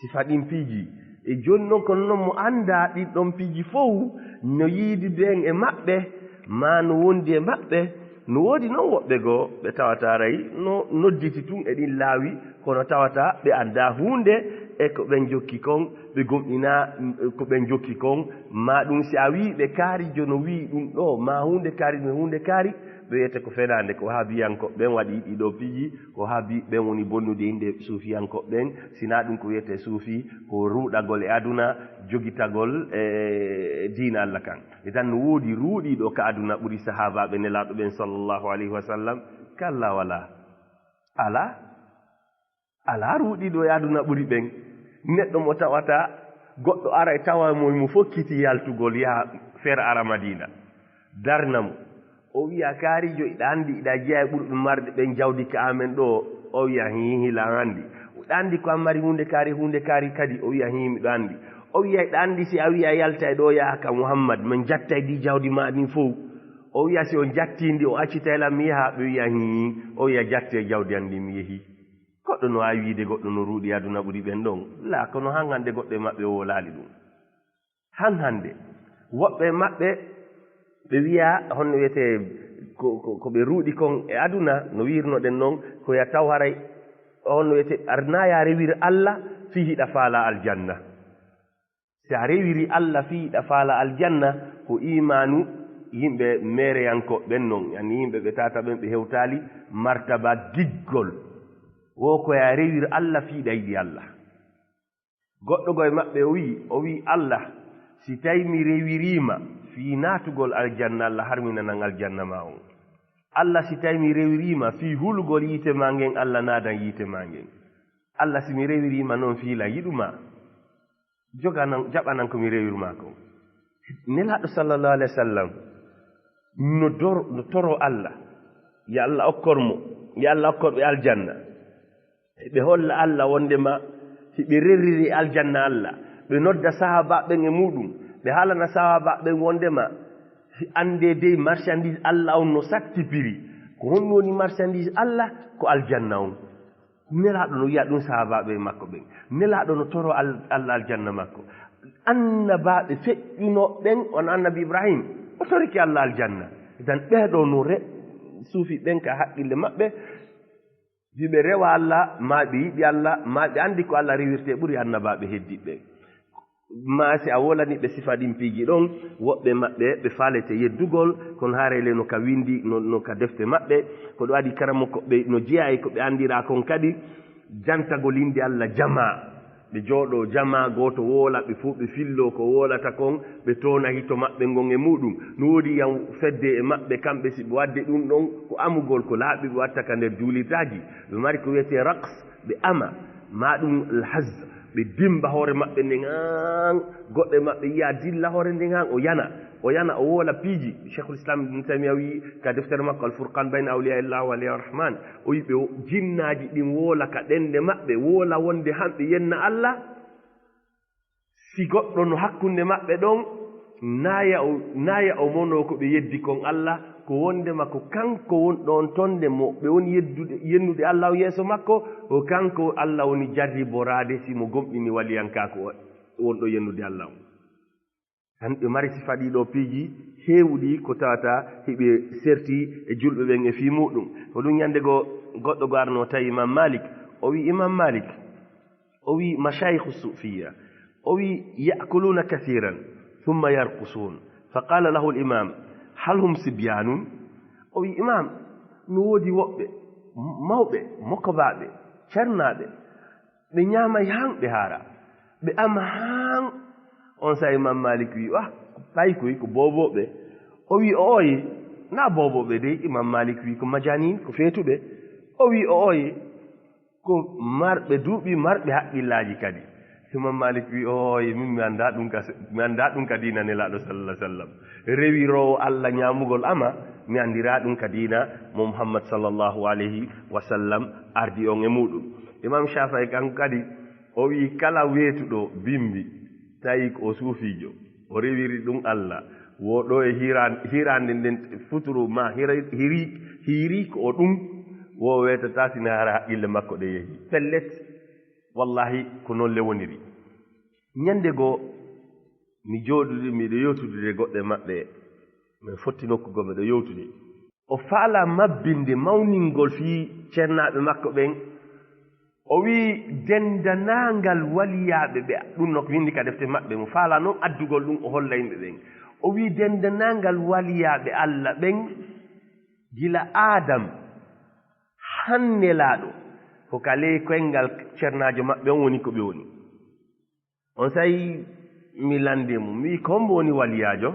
Sifa ɗin piiji. E jooni noon, kono noon mo anndaa ɗin ɗon piiji fow, no yiidude en e maɓɓe, maa no wondi e maɓɓe, no woodi noon woɓɓe goo ɓe tawata aray no nodditi tun e ɗin laawi, kono tawata ɓe anndaa huunde e ko ɓen jokki kon, ɓe gomɗinaa ko ɓen jokki kon, maa ɗum si a wi'i ɓe kaarijo no wi'i ɗum ɗoo, maa huunde kaari, no huunde kaari, ɓe wiyete ko fenaande, ko wahabiyankooɓe ɓen waɗi ɗii ɗoo piiji, ko wahabi ɓen woni bonnude innde suufiyankooɓe ɓen, sinaa ɗum ko wiyetee suufi, ko ruuɗagol e aduna, jogitagol e diina Allah kan. E tan no woodi ruuɗiiɗo ka aduna ɓuri sahaabaaɓe Nelaaɗo ɓen sallallahu alayhi wa sallam? Kalla walaa. Alaa. Alaa ruuɗiiɗo e aduna ɓuri ɓen. Neɗɗo mo tawata goɗɗo ara e tawa mo, mo fokkiti yaltugol yaha feere ara Madiina. Darna mo. O wi'a, "Kaarijo, iɗa anndi, iɗa jeyaa e ɓurɓe marde ɓen jawdi ka amen ɗoo?" O wi'a, "Hii, hila an anndi." Iɗa anndi ko an mari huunde kaari, huunde kaari kadi? O wi'a, "Hii, miɗo anndi." O wi'a, "Iɗa anndi si a wi'a yalta e ɗoo yaha ka Muhammad, min jatta e ɗi jawdi maa ɗin fow?" O wi'a, "Si on jattii ndi, o accitay lan mi yaha?" Ɓe wi'a, "Hii." O wi'a, "Jattee jawdi an ndin, mi yehii." Goɗɗo no waawi wiide goɗɗo no ruuɗi aduna ɓuri ɓen ɗon? Laa, kono han hannde goɗɗo e maɓɓe o wowlaali ɗum. Han hannde, woɓɓe e maɓɓe ɓe wi'a, honno wiyetee, ko, ko, ko ɓe ruuɗi kon e aduna, no wi'irnoɗen non, ko ya taw haray, honno wiyetee, arnaa ya rewir Allah fii hiɗa faala aljanna. Si a rewiri Allah fii hiɗa faala aljanna, ko iimaanu yimɓe meereyankooɓe ɓen non, yani yimɓe ɓe tata ɓen ɓe hewtaali martaba giggol. Wo ko ya rewir Allah fii hiɗa yiɗi Allah. Goɗɗo goo e maɓɓe o wi'i, o wi'i, "Allah, si tawi mi rewiriima fii naatugol aljanna, Allah harminanan aljanna maa on. Allah, si tawi mi rewiriima fii hulugol yiite maa ngen, Allah naadan yiite maa ngen. Allah, si mi rewiriima non fii lan yiɗu maa, joganan, jaɓanan ko mi rewir maa kon." Nelaaɗo sallallahu alaihi wasallam no dor-, no toroo Allah, yo Allah okkor mo, yo Allah okkor ɓe aljanna. Ɓe holla Allah wondema hiɓe rerriri aljanna Allah. Ɓe nodda sahaabaaɓe ɓen e muuɗum. Ɓe haalana sahaabaaɓe ɓen wondema anndee dey marchandise Allah on no satti prix. Ko honɗum woni marchandise Allah? Ko aljanna on. Nelaaɗo no wiya ɗum sahaabaaɓe makko ɓen. Nelaaɗo no toro al-, Allah aljanna makko. Annabaaɓe feƴƴunooɓe ɓen, on annabi Ibrahim, o torike Allah aljanna. Idan ɓee ɗoo no re-, suufi ɓen ka haqqille maɓɓe, si ɓe rewa Allah, maa ɓe yiɗi Allah, maa ɓe anndi ko Allah rewirte ɓuri annabaaɓe heddiiɓe ɓen. Maa si a wolani ɓe sifa ɗin piiji ɗon, woɓɓe maɓɓe ɓe faalete yeddugol, kono haray le no ka windi, no, no ka defte maɓɓe, ko ɗum waɗi karamoko ɓe no jeyaa e ko ɓe anndiraa kon kadi, jantagol innde Allah jamaa. Ɓe jooɗoo jamaa gooto woola, ɓe fow ɓe filloo ko woolata kon, ɓe toona hito maɓɓe ngon e muuɗum. No woodi yan fedde e maɓɓe kamɓe si ɓe waɗde ɗum ɗon, ko amugol ko laaɓi ɓe watta ka nder juulirtaaji. Ɓe mari ko wiyetee raqs, ɓe ama, maa ɗum alhaz, ɓe dimba hoore maɓɓe nden han, goɗɗo e maɓɓe yiya dilla hoore nden han, o yana, o yana, o woola piiji. Cheikhul Islam Ibn Taymiya wi ka deftere makko Al Furqan bayna awliya illah wa awliya rahman, o wi ɓe o-, jinnaaji ɗin woola ka ɗennde maɓɓe, woola wonde hamɓe yenna Allah. Si goɗɗo no hakkunde maɓɓe ɗon, naaya o, naaya o monoo ko ɓe yeddi kon Allah, ko wondema ko kanko wonɗo on ton nde mo ɓe woni yeddude, yennude Allah on yeeso makko, ko kanko Allah woni jarriboraade si mo gomɗini waliyankaaku o, wonɗo yennude Allah on. Tan ɓe mari sifa ɗii ɗoo piiji heewuɗi ko tawata hiɓe serti e julɓe ɓen e fii muuɗum. Ko ɗum ñande goo goɗɗo goo arno tawi Imam Malik, o wi Imam Malik, o wi, "Mashayikhu sufiya." O wi, "Ya'kuluna kathiran, thumma yarqusun." Fa qala lahu al-imam, "Hal hum sibyanun?" O wi, "Imam, no woodi woɓɓe, mawɓe, mokobaaɓe, cernaaɓe, ɓe ñaamay han, ɓe haara, ɓe ama han." On sa Imam Malik wi, "Ah, paykoy ko boobooɓe." O wi, "O oye, na boobooɓe dey." Imam Malik wi, "Ko majanin, ko feetuɓe." O wi, "O oye, ko marɓe duuɓi, marɓe haqqillaaji kadi." Imam Malik wi, "Ooy, min mi anndaa ɗum ka, mi anndaa ɗum ka diina Nelaaɗo sallallahu alaihi wasallam. Rewiroowo Allah ñaamugol ama, mi anndiraa ɗum ka diina mo Muhammad sallallahu alaihi wasallam ardi on e muuɗum." Imam Shafi'i kanko kadi, o wi, "Kala weetuɗo bimbi, tawi ko o suufiijo, o rewiri ɗum Allah, wo ɗo e hiran-, hirande nden futuro ma hira-, hiri, hiri ko o ɗum, wo weetata sina hara haqqille makko ɗe yehi." Pellet, wallahi, ko noon le woniri. Ñande goo, mi jooɗude, miɗo yewtude e goɗɗo e maɓɓe, min fotti nokku goo, miɗo yewtude. O faala mabbinde mawningol fii ceernaaɓe makko ɓen. O wi'i, dendanaangal waliyaaɓe ɓe, ɗum no ko winndi ka defte maɓɓe, mo faala noon addugol ɗum o holla yimɓe ɓen. O wi'i, dendanaangal waliyaaɓe Alla ɓen, gila Aadam han Nelaaɗo, ko ka ley koyngal ceernaajo maɓɓe on woni ko ɓe woni. On saa'i mi lanndii mo, mi wi'i, ko hombo woni waliyaajo?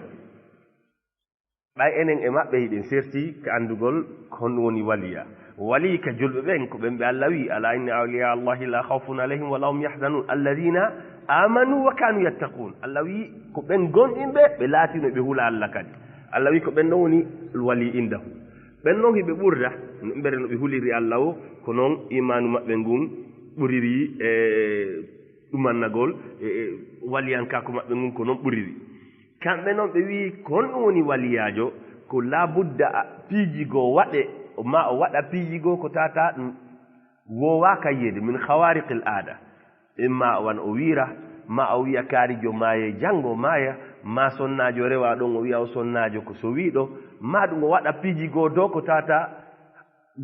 Ɓay enen e maɓɓe hiɗen serti ka anndugol ko honɗum woni waliya. Wali ka julɓe ɓen, ko ɓen ɓe Alla wi'i, "Ala inna awliya Allahi la khawfun alayhim wa la hum yahzanun, alladhina amanu wa kanu yattaqun." Alla wi'i, ko ɓen gomɗinɓe, ɓe laatino ɓe hula Alla kadi. Alla wi'i, ko ɓen ɗon woni wali indahu. Ɓen non hiɓe ɓurda, mbere no ɓe huliri Alla o, ko non imaanu maɓɓe ngun ɓuriri e ɗumannagol, e, e waliyankaaku maɓɓe ngun ko non ɓuriri. Kamɓe non ɓe wi'i, ko honɗum woni waliyaajo? Ko laabudda a, piiji goo waɗe, ma o waɗa piiji goo ko tata ɗum woowaaka yiyeede, min khawariqil aada. Imma o wan o wiira, ma o wi'a kaarijo maaye janngo maaya, ma sonnaajo rewa ɗon o wi'a o sonnaajo ko sowiiɗo, ma ɗum o waɗa piiji goo dow ko tata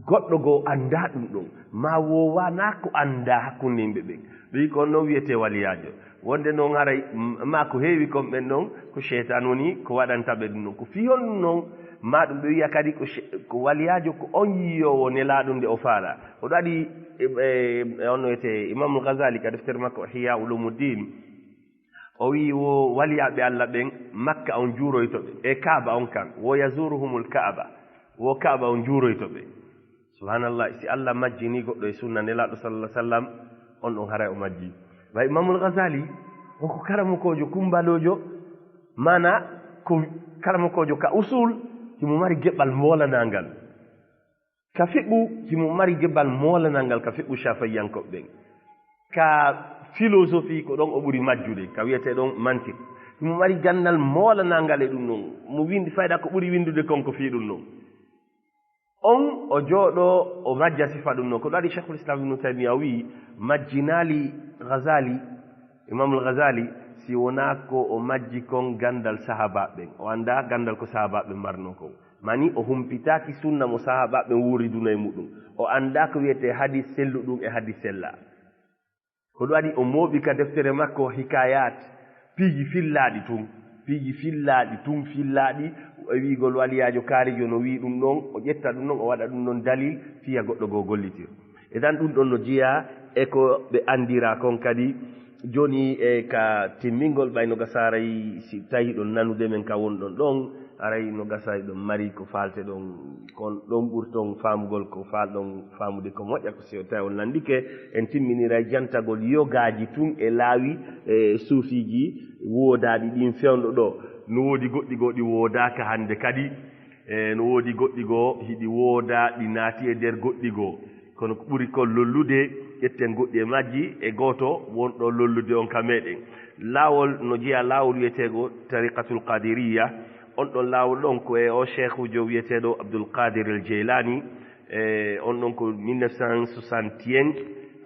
goɗɗo goo anndaa ɗum ɗon, maa woowaanaa ko anndaa hakkunde yimɓe ɓen. Ɓe wi'i ko on non wiyetee waliyaajo. Wonde non haray, m-, maa ko heewi kon ɓen non, ko seytaan woni ko waɗanta ɓe ɗum non. Ko fii honɗum non, maa ɗum ɓe wi'a kadi ko se-, ko waliyaajo ko on yiyoowo Nelaaɗo nde o faalaa. Ko ɗum waɗi, e, e, e on no wiyetee Imaamul Ghazali ka deftere makko Ihya Ulumuddin. O wi'i, wo waliyaaɓe Alla ɓen, Makka on juuroyto ɓe, e Kaaba on kan, wo yazuruhumul Kaaba, wo Kaaba on juuroyto ɓe. Subhanallah, si Alla majjini goɗɗo e sunna Nelaaɗo sallallahu alaihi wasallam, on ɗon haray o majji. Wa Imamul Ghazali, on ko karamokoojo kumbaloojo, maana ko karamokoojo ka usul, himo mari geɓal moolanaangal. Ka fiqhu, himo mari geɓal moolanal ngal ka fiqhu Shafi'iyankooɓe ɓen. Ka philosophie, ko ɗon o ɓuri majjude, ka wiyetee ɗon mantiq. Himo mari ganndal moolanal ngal e ɗum ɗon. Mo winndi fayda ko ɓuri winndude kon ko fii ɗum ɗon. On o jooɗo o majja sifa ɗum noon. Ko ɗum waɗi Cheikhul Islam Ibn Taymiya o wi'i, majjinaali Ghazali, Imamul Ghazali, si wonaa ko o majji kon ganndal sahaabaaɓe ɓen. O anndaa ganndal ko sahaabaaɓe ɓen marnoo kon. Mani o humpitaaki sunna mo sahaabaaɓe ɓen wuuriduno e muɗum. O anndaa ko wiyetee hadis selluɗum e hadis sella. Ko ɗum waɗi o mooɓi ka deftere makko Hikayat, piiji fillaaɗi tun, piiji fillaaɗi tun, fillaaɗi, e wi'ugol waliyaajo kaarijo no wi'i ɗum ɗon, o ƴetta ɗum ɗon, o waɗa ɗum ɗon dalil, fiya goɗɗo goo gollitir. E tan ɗum ɗon no jeyaa e ko ɓe anndira kon kadi. Jooni e ka timmingol, ɓay no gasa aray si tawi hiɗon nanude men ka wonɗon ɗon, aray no gasa hiɗon mari ko faalteɗon kon, ɗon ɓurton faamugol ko faalɗon faamude ko moƴƴa, ko si tawi on lanndike, en timminiray jantagol yogaaji tun e laawi, e suufiiji woodaaɗi ɗin fewndo ɗoo. No woodi goɗɗi goo ɗi woodaaka hannde kadi, e no woodi goɗɗi goo hiɗi woodaa ɗi naati e nder goɗɗi goo. Kono ko ɓuri kon lollude, ƴetten goɗɗi e majji, e gooto wonɗo lollude on ka meɗen. Laawol no jeyaa laawol wiyeteego Tariqatul Qadiriyya. On ɗon laawol ɗon ko e o sheikhujo wiyeteeɗo Abdul Qadir al Jeylani. E on ɗon ko mille neuf cent soixante et un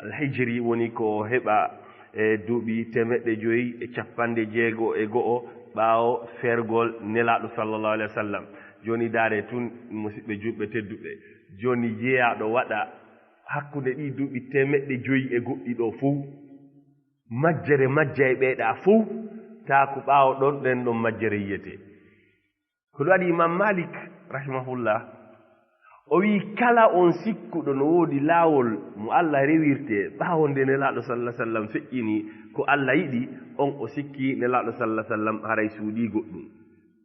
al hijri, woni ko heɓa e duuɓi teemeɗɗe joyi e capanɗe jeego e go'o ɓaawo fergol Nelaaɗo sallallahu alaihi wasallam. Jooni ndaaree tun, musiɓɓe julɓe tedduɓe, jooni jeyaaɗo waɗa hakkunde ɗii duuɓi teemeɗɗe joyi e goɗɗi ɗoo fow, majjere majja e ɓee ɗaa fow, taa ko ɓaawo ɗon ɗen ɗon majjere yiyetee. Ko ɗum waɗi Imam Malik, rahimahullah, o wi'i, kala on sikkuɗo no woodi laawol mo Allah rewirtee ɓaawo nde Nelaaɗo sallallahu alaihi wasallam feƴƴini ko Allah yiɗi, on o sikki Nelaaɗo sallallahu alaihi wasallam haray suuɗii goɗɗum.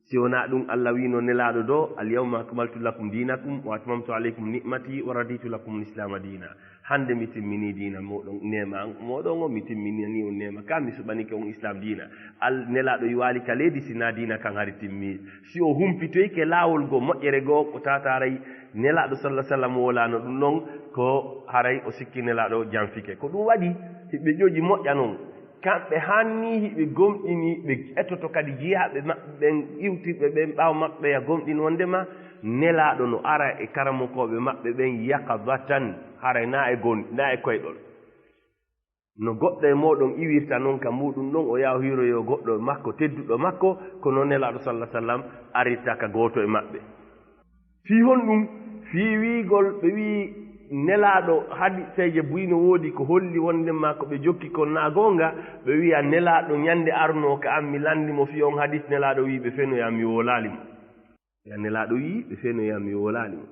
Si wonaa ɗum, Allah wi'ino Nelaaɗo ɗoo, "Al yawma akmaltu lakum dinakum wa atmamtu alaykum ni'mati wa raditu lakum al-islama dina." Hannde mi timminii diina mooɗon, neema an mooɗon on, mi timminanii on neema ka, mi suɓanike on Islaam diina. Al-, Nelaaɗo yiwaali ka leydi, si naa diina kan hari timmii. Si o humpitoyke laawol goo, moƴƴere goo, ko tawata haray Nelaaɗo sallallahu alaihi wasallam wolaano ɗum non, ko haray o sikki Nelaaɗo janfike. Ko ɗum waɗi hiɓe ƴoƴi moƴƴa non. Kamɓe hanni hiɓe gomɗini, ɓe etoto kadi jiyaaɓe maɓɓe ɓen, iwtirɓe ɓen ɓaawo maɓɓe ya gomɗin wondema Nelaaɗo no ara e karamokooɓe maɓɓe ɓen yaqadatan, haray naa e gon-, naa e koyɗol. No goɗɗo e mooɗon iwirta non ka muuɗum ɗon, o yaha o hiroyoo goɗɗo makko, tedduɗo makko, ko non Nelaaɗo sallallahu alaihi wasallam arirta ka gooto e maɓɓe. Fii honɗum? Fii wi'ugol, ɓe wi'i Nelaaɗo hadiseeje buy no woodi ko holli wondema ko ɓe jokki kon naa goonga, ɓe wi'a Nelaaɗo ñande arnoo ka an mi lanndi mo fii on hadis, Nelaaɗo wi'i ɓe fenoyaa mi wowlaali mo. Ya Nelaaɗo wi'i ɓe fenoyaa mi wowlaali mo.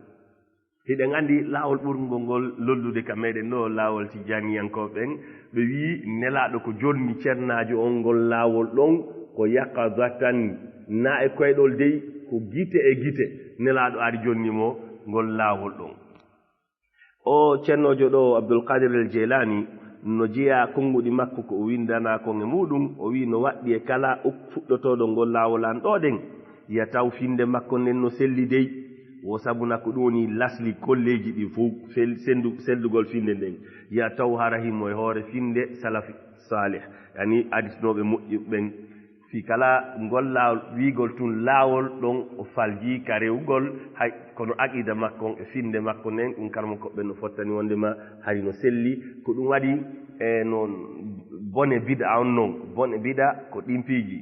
Hiɗen anndi laawol ɓurngol ngol lollude ka meɗen ɗoo, laawol tijjaaniyankooɓe ɓen, ɓe wi'i Nelaaɗo ko jonni cernaajo on, ngol laawol ɗon ko yaqazatan, naa e koyɗol dey, ko gite e gite. Nelaaɗo ari jonni mo ngol laawol ɗon. O cennoojo ɗoo, Abdul Qadir al Jeylaani, no jeyaa konnguɗi makko ko o winndanaa kon e muuɗum, o wi'i no waɗɗi e kala uk-, fuɗɗotooɗo ngol laawol an ɗoo ɗen, ya taw finnde makko nden no selli dey. Wo sabuna ko ɗum woni lasli kolleeji ɗi fow, sel-, senndu-, selldugol finnde nden. Ya taw hara himo e hoore finnde salafi saalih, yani adisnooɓe moƴƴi ɓen. Fii kala ngol laawol, wi'ugol tun laawol ɗon o faljii ka rewugol, hay kono aqiida makko on e finnde makko nden, ɗum karamokooɓe ɓen no fottani wondema hari no selli. Ko ɗum waɗi e non bone bid'a on non, bone bid'a ko ɗin piiji.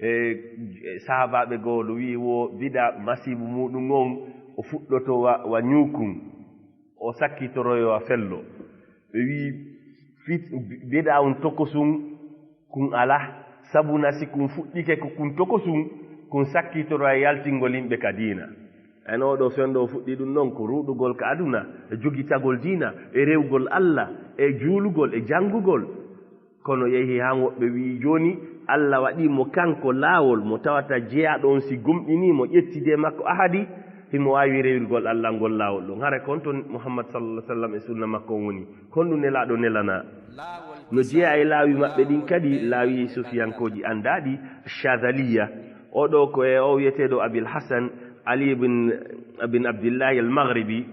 E, e sahaabaaɓe goo no wi'i wo bid'a masiibu muuɗum on, o fuɗɗoto wa, wa ñuukun, o sakkitoroyo wa fello. Ɓe wi'i fit-, bid'a on tokosun kun alaa, sabuna si kun fuɗɗike ko kun tokosun, kun sakkitoroya yaltingol yimɓe ka diina. En oo ɗoo fewndo o fuɗɗi ɗum non ko ruuɗugol ka aduna, e jogitagol diina, e rewugol Allah, e juulugol, e janngugol. Kono yehi haa woɓɓe wi'i jooni, Allah waɗii mo kanko laawol mo tawata jeyaaɗo on si gomɗinii mo, ƴettidi e makko ahadi, himo waawi rewirgol Allah ngol laawol ɗon. Hara kon to Muhammad sallallahu alaihi wasallam e sunna makko on woni. Kon ɗum Nelaaɗo nelanaa. No jeyaa e laawi maɓɓe ɗin kadi, laawi sufiyankooji anndaaɗi, Shadhaliya. Oo ɗoo ko e o wi'eteeɗo Abil Hasan Ali ibn, ibn Abdillahi al-Maghribi.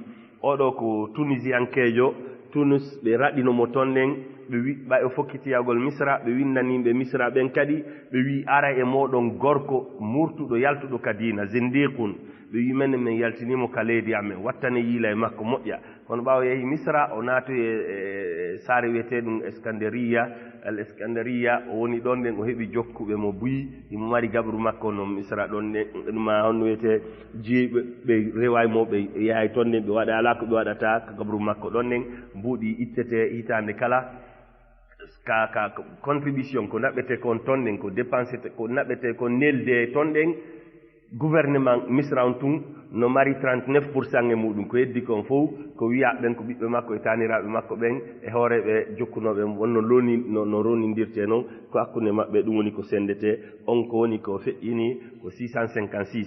Oo ɗoo ko Tunisiyankeejo, Tunis, ɓe raɗino mo ton ɗen. Ɓe wi, ɓay o fokkiti yahgol Misra, ɓe winnani ɓe Misra ɓen kadi, ɓe wi, "Ara e mooɗon gorko murtuɗo, yaltuɗo ka diina, zindiqun." Ɓe wi, "Menen, men yaltiniimo ka leydi amen, wattane yiila e makko moƴƴa." Kono ɓaawo yehi Misra, o naati e, e, e saare wiyeteeɗum Iskandariya, al Iskandariya, o woni ɗon ɗen, o heɓi jokkuɓe mo buy, himo mari gabru makko no Misra ɗon ɗen, ma honno wiyetee, jiyɓe, ɓe rewaay mo, ɓe yahay ton ɗen, ɓe waɗa alaa ko ɓe waɗata ka gabru makko ɗon ɗen, mbuuɗi ittete hitaande kala. Ka, ka, ka contribution ko naɓetee kon ton ɗen, ko dépensete, ko naɓetee kon nelde ton ɗen, gouvernement Misra on tun no mari trente-neuf pour cent e muɗum. Ko heddi kon fow, ko wiya ɓen ko ɓiɓɓe makko e taaniraaɓe makko ɓen, e hoore ɓe jokkunooɓe wonno loni, no, no ronindirtee non, ko hakkunde maɓɓe, ɗum woni ko sendetee, on ko woni ko feƴƴini ko six cent cinquante-six.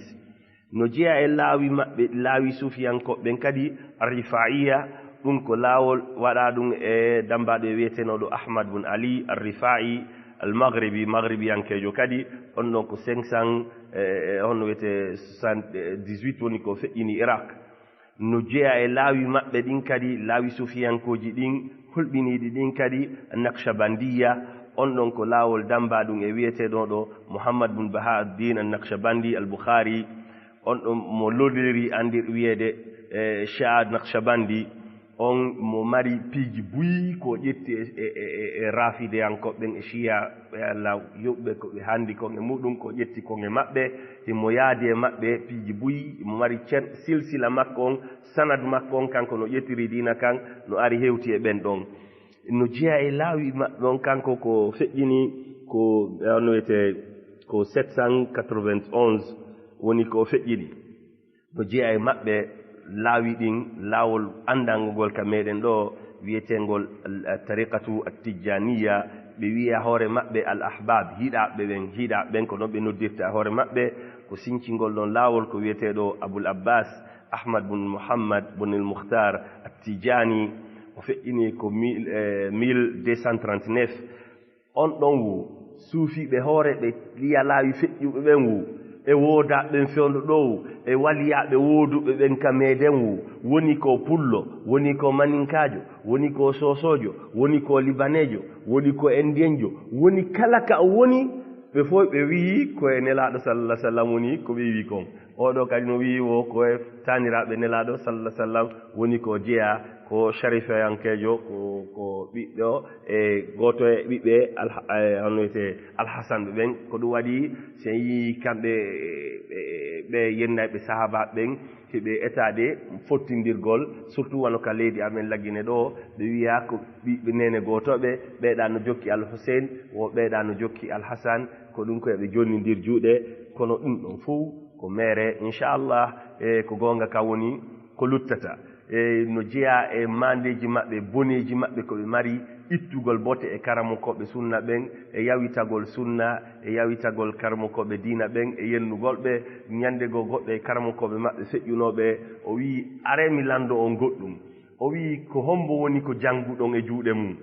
No jeyaa e laawi maɓɓe, laawi suufiyankooɓe ɓen kadi, Arrifaiya, ɗum ko laawol waɗaa ɗum e dambaaɗo e wiyetenooɗo Ahmad bun Ali Arrifai, al Maghribi, Maghribiyankeejo kadi, on ɗon ko cinq cent, e, e, honno wiyetee, soixante-dix-huit woni ko feƴƴini Iraq. No jeyaa e laawi maɓɓe ɗin kadi, laawi suufiyankooji ɗin, hulɓiniiɗi ɗin kadi, Naqshbandiya, on ɗon ko laawol dambaa ɗum e wiyeteeɗo ɗo Muhammad bun Bahauddin an-Naqshbandi al-Bukhari, on ɗon mo loliri andir wiyeede, e, Shah Naqshbandi, on mo mari piiji buy ko ƴetti e, e, e, e rafideyankooɓe ɓen e Shia, ɓe Allah yoɓɓe ko ɓe handi kon e muɗum, ko ƴetti kon e maɓɓe, himo yaadi e maɓɓe piiji buy, mo mari cen-, silsila makko on, sanad makko on, kanko no ƴettiri diina kan, no ari hewti e ɓen ɗon. No jeyaa e laawi maɓɓe on, kanko ko feƴƴini ko, e, on wiyetee ko sept cent quatre-vingt-onze woni ko feƴƴini. No jeyaa e maɓɓe laawi ɗin, laawol anndangol ka meɗen ɗo, wiyeteengol al-, tariqatu at-Tijjaniya, ɓe wiya hoore maɓɓe al-ahbab, hiɗaaɓe ɓen, hiɗaaɓe ɓen ko non ɓe noddirta hoore maɓɓe, ko sincingol ɗon laawol ko wiyeteeɗo Abul Abbas Ahmad bun Muhammad bun al-Mukhtar at-Tijani, o feƴƴini ko mille, eh, mille deux cent trente-neuf. On ɗon wo suufiiɓe hoore ɓe yalaawi feƴƴuɓe ɓen wo, e woodaaɓe ɓen fewndo ɗo wo, e waliyaaɓe wooduɓe ɓen ka meɗen wo, woni ko pullo, woni ko maninkaajo, woni ko soosoojo, woni ko libaneejo, woni ko indiyenjo, woni kala ka o woni, ɓe fof ɓe wiyi ko e Nelaaɗo sallallahu alaihi wasallam woni ko ɓe wiyi kon. Oɗo kadi no wiyi wo ko e taaniraaɓe Nelaaɗo sallallahu alaihi wasallam woni ko jeyaa, ko sharifiyankeejo, ko, ko ɓiɗɗo e gooto e ɓiɓɓe Alha-, e, hono wiyetee Alhasan ɓe ɓen. Ko ɗum waɗi si en yii kamɓe, e, e, ɓe yennayɓe sahaabaaɓe ɓen, hiɓe etaade fottindirgol, surtout wano ka leydi amen Lagine ɗo, ɓe wiya ko ɓiɓɓe neene gootooɓe, ɓeeɗa no jokki Al Hussein, wo ɓeeɗa no jokki Al Hassan, ko ɗum ko eɓe jonnindir juuɗe, kono ɗum ɗon fof ko meere, inchallah, e ko goonga ka woni, ko luttata. E no jeyaa e maandeeji maɓɓe, boneeji maɓɓe ko ɓe mari, ittugol bote e karamokooɓe sunna ɓen, e yawitagol sunna, e yawitagol karamokooɓe diina ɓen, e yennugol ɓe. Ñande goo goɗɗo e karamokooɓe maɓɓe feƴƴunooɓe, o wiyi, "Aree mi lanndo on goɗɗum." O wiyi, "Ko hombo woni ko jannguɗon e juuɗe mum?"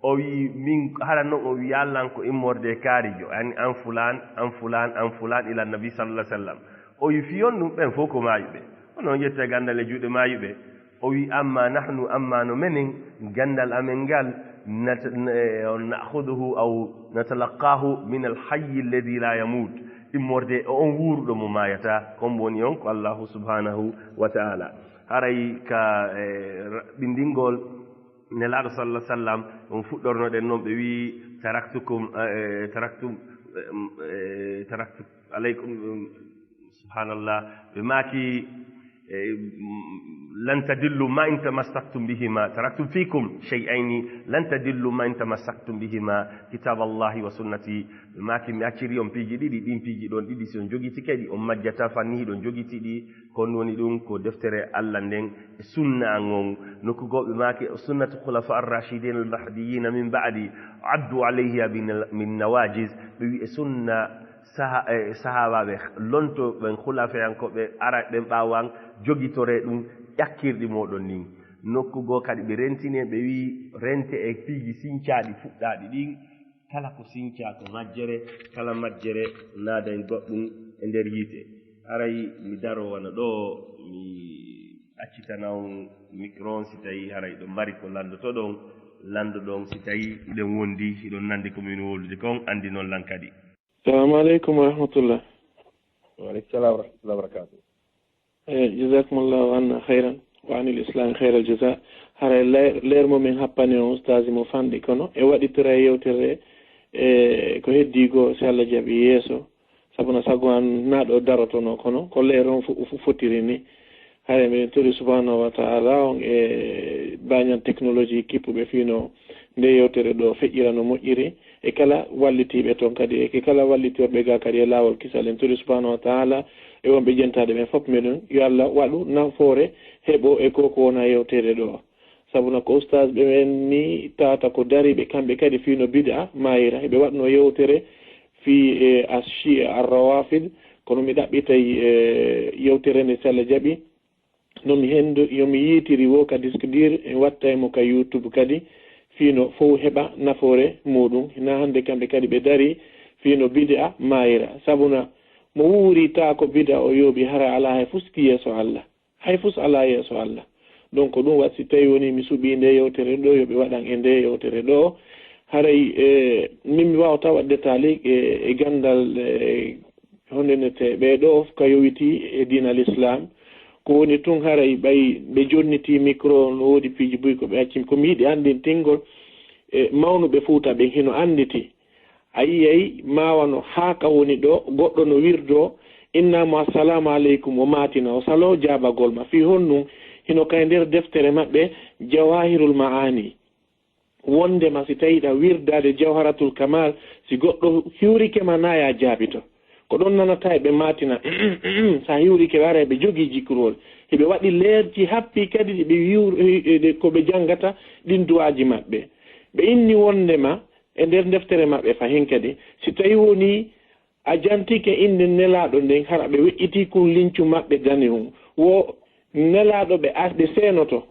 O wiyi, "Min, hara non," o wiyi, "Yallan ko immorde e kaarijo, an, an fulaan, an fulaan, an fulaan, ila Nabi sallallahu alaihi wasallam." O wiyi, "Fii on ɗum, ɓen fof ko maayuɓe. Hono on ƴetta ganndal e juuɗe maayuɓe?" O wiyi, "Amma nahnu, amma no menen, ganndal amen ngal, nat-, n-, eh, on na'khuduhu aw natalaqahu min al hayyi alladhi la yamut." Immorde e on wuuruɗo mo maayataa, kon woni on ko Allahu subhanahu wa ta'ala. Haray ka, eh, ra-, ɓinndingol Nelaaɗo sallallahu alaihi wasallam, on fuɗɗornoɗen noon, ɓe wiyi, "Taraktukum, eh, taraktum, eh, taraktu alaykum," subhanallah, ɓe maaki, eh, "Lan tadillu ma in tamassaktum bihima, taraktu fikum shay'aini lan tadillu ma in tamassaktum bihima, kitaballahi wa sunnati." Ɓe maaki, "Mi acciri on piiji ɗiɗi, ɗin piiji ɗon ɗiɗi, si on jogitike ɗi, on majjata fanni hiɗon jogiti ɗi." Kon woni ɗum ko deftere Allah nden e sunna ngon. Nokku goo ɓe maaki, "Sunnatu khulafa ar-rashidin al-mahdiyyin min ba'di, addu alayha bin-, min nawajiz." Ɓe wiyi e sunna saha-, e sahaabaaɓe lonto ɓen khulafayankooɓe ara ɓen ɓaawo an, jogitore ɗum ƴakkirɗi mooɗon ndin. Nokku goo kadi ɓe rentini, ɓe wiyi rente e piiji sincaaɗi fuɗɗaaɗi ɗin, kala ko sincaa ko majjere, kala majjere naada e goɗɗum e nder yiite. Haray mi daro wano ɗo, mi accitana on micro on, si tawi haray ɗo mari ko lanndotoɗon. Lanndo ɗon, si tawi hiɗon wondi, hiɗon nanndi ko min wowlude kon, anndi non lan kadi. Salamu aleykum wa rahmatullah. Wa aleykum salam wa rahmatullahi wa barakatuh. Eh, jazakumullahu anna khairan wa anil islam khairal jaza. Haray le-, leer mo min happani on ustaasi mo fanɗi, kono e waɗitira e yewtere, e ko heddi goo, si Allah jaɓi, yeeso. Sabu na sago an na ɗo darotono, kono ko leer on fo-, fo-, fotiri ni. Haray miɗen tori subhanahu wa ta'ala on e bañal technologie kippuɓe fii no nde yewtere ɗo feƴƴira no moƴƴiri, e kala wallitiiɓe ton kadi, e kala wallitorɓe ga kadi e laawol kisal. En tori subhanahu wa ta'ala e wonɓe jentaade ɓen fof meɗen, yo Allah waɗu nafoore heɓo e ko ko wona yewtere ɗo. Sabu na ko ustaas ɓe ɓen ni tata ko dariiɓe kamɓe kadi fii no bid'a maayira. Heɓe waɗno yewtere fii, e, Ashia Ar-Rawafid, kono mi ɗaɓɓitay, e, yewtere nde, si Allah jaɓi. No mi hendo, yo mi yiitiri wo ka disque dur, en wattay mo ka YouTube kadi, fii no fow heɓa nafoore muɗum. Hina hannde kamɓe kadi ɓe dari fii no bid'a maayira. Sabu na mo wuuri ta ko bid'a o yooɓi, hara alaa hay fus ki yeeso Allah. Hay fus alaa yeeso Allah. Donc, ko ɗum waɗi, si tawi woni mi suɓii nde yewtere ɗo, yo ɓe waɗan e nde yewtere ɗo. Haray, e, min mi waawata waɗde taaliq e, e ganndal, e, honde nete ɓee ɗo ka yowiti e diina l'islam. Ko woni tun, haray ɓay ɓe jonniti micro, no woodi piiji buy ko ɓe acci. Ko mi yiɗi anndintingol, e, mawnuɓe Fuuta ɓen hino annditi. A yiyay, ma wano haa ka woni ɗo, goɗɗo no wirdo, inna mo assalamu aleykum, o maatina, o salo jaabagol ma. Fii honɗum? Hino ka e nder deftere maɓɓe, Jawahirul Ma'ani. Wondema si tawi ɗa wirdaade Jawharatul Kamal, si goɗɗo hiwrike ma, na ya jaabito. Ko ɗon nanata e ɓe maatina, sa hiwrike ɓe ara e ɓe jogii jikrol. Hiɓe waɗi leerji happi kadi ɗi ɓe wiwr-, e, e, ko ɓe janngata ɗin duwaaji maɓɓe. Ɓe inni wondema e nder deftere maɓɓe fahin kadi, si tawi woni a jantike innde Nelaaɗo nden, hara ɓe weƴƴitii kun lincu maɓɓe danehun. Wo Nelaaɗo ɓe as-, ɓe seenoto.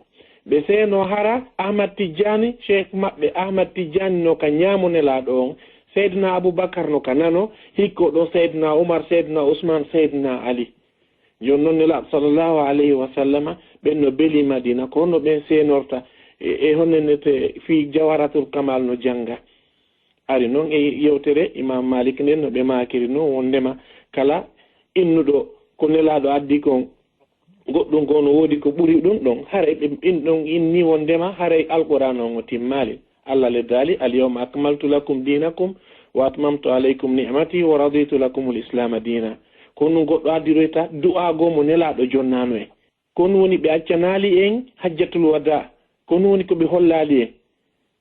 Ɓe seenoo hara Ahmad Tijjaani, Sheikh maɓɓe Ahmad Tijjaani no ka ñaamo Nelaaɗo on, Seydina Abubakar no ka nano, hikko ɗo Seydina Umar, Seydina Usmaan, Seydina Ali. Jooni non Nelaaɗo sallallahu alayhi wa sallama, ɓen no beli Madina, ko honno ɓen seenorta e, e honno nete fii Jawharatul Kamal no jannga? Ari non e yewtere Imam Malik nden, no ɓe maakiri non, wondema kala innuɗo ko Nelaaɗo addi kon, goɗɗum ko no woodi ko ɓuri ɗum ɗon, haray ɓe in ɗon inni wondema haray Alqur'aan on o timmaali. Allah le daali, "Al yawma akmaltu lakum dinakum wa atmamtu alaykum ni'mati wa raditu lakumul islama dina." Ko ɗum goɗɗo addiroyta du'aago mo Nelaaɗo jonnaano en. Ko ɗum woni ɓe accanaali en hajjatul wada. Ko ɗum woni ko ɓe hollaali en.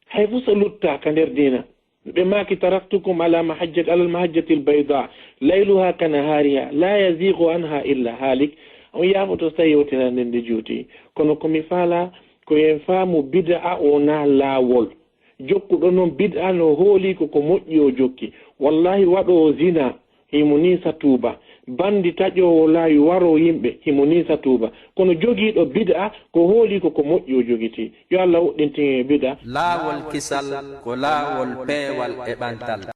Hay fuu so lutta ka nder diina. Ɓe maaki, "Taraktukum ala mahajjat-, alal mahajjatil bayda, layluha ka nahariha, la yazighu anha illa halik." On yaafoto so tawi yewtere nden nde juuti. Kono ko mi faala, ko en faamu bid'a o na laawol. Jokkuɗo non bid'a no hooli ko ko moƴƴi o jokki. Wallahi waɗoowo zina, himo nii sa tuuba. Bandi taƴoowo laawi waroo yimɓe, himo nii sa tuuba. Kono jogiiɗo bid'a, ko hooli ko ko moƴƴi o jogiti. Yo Allah woɗɗintin en e bid'a. Laawol kisal ko laawol peewal e ɓantal.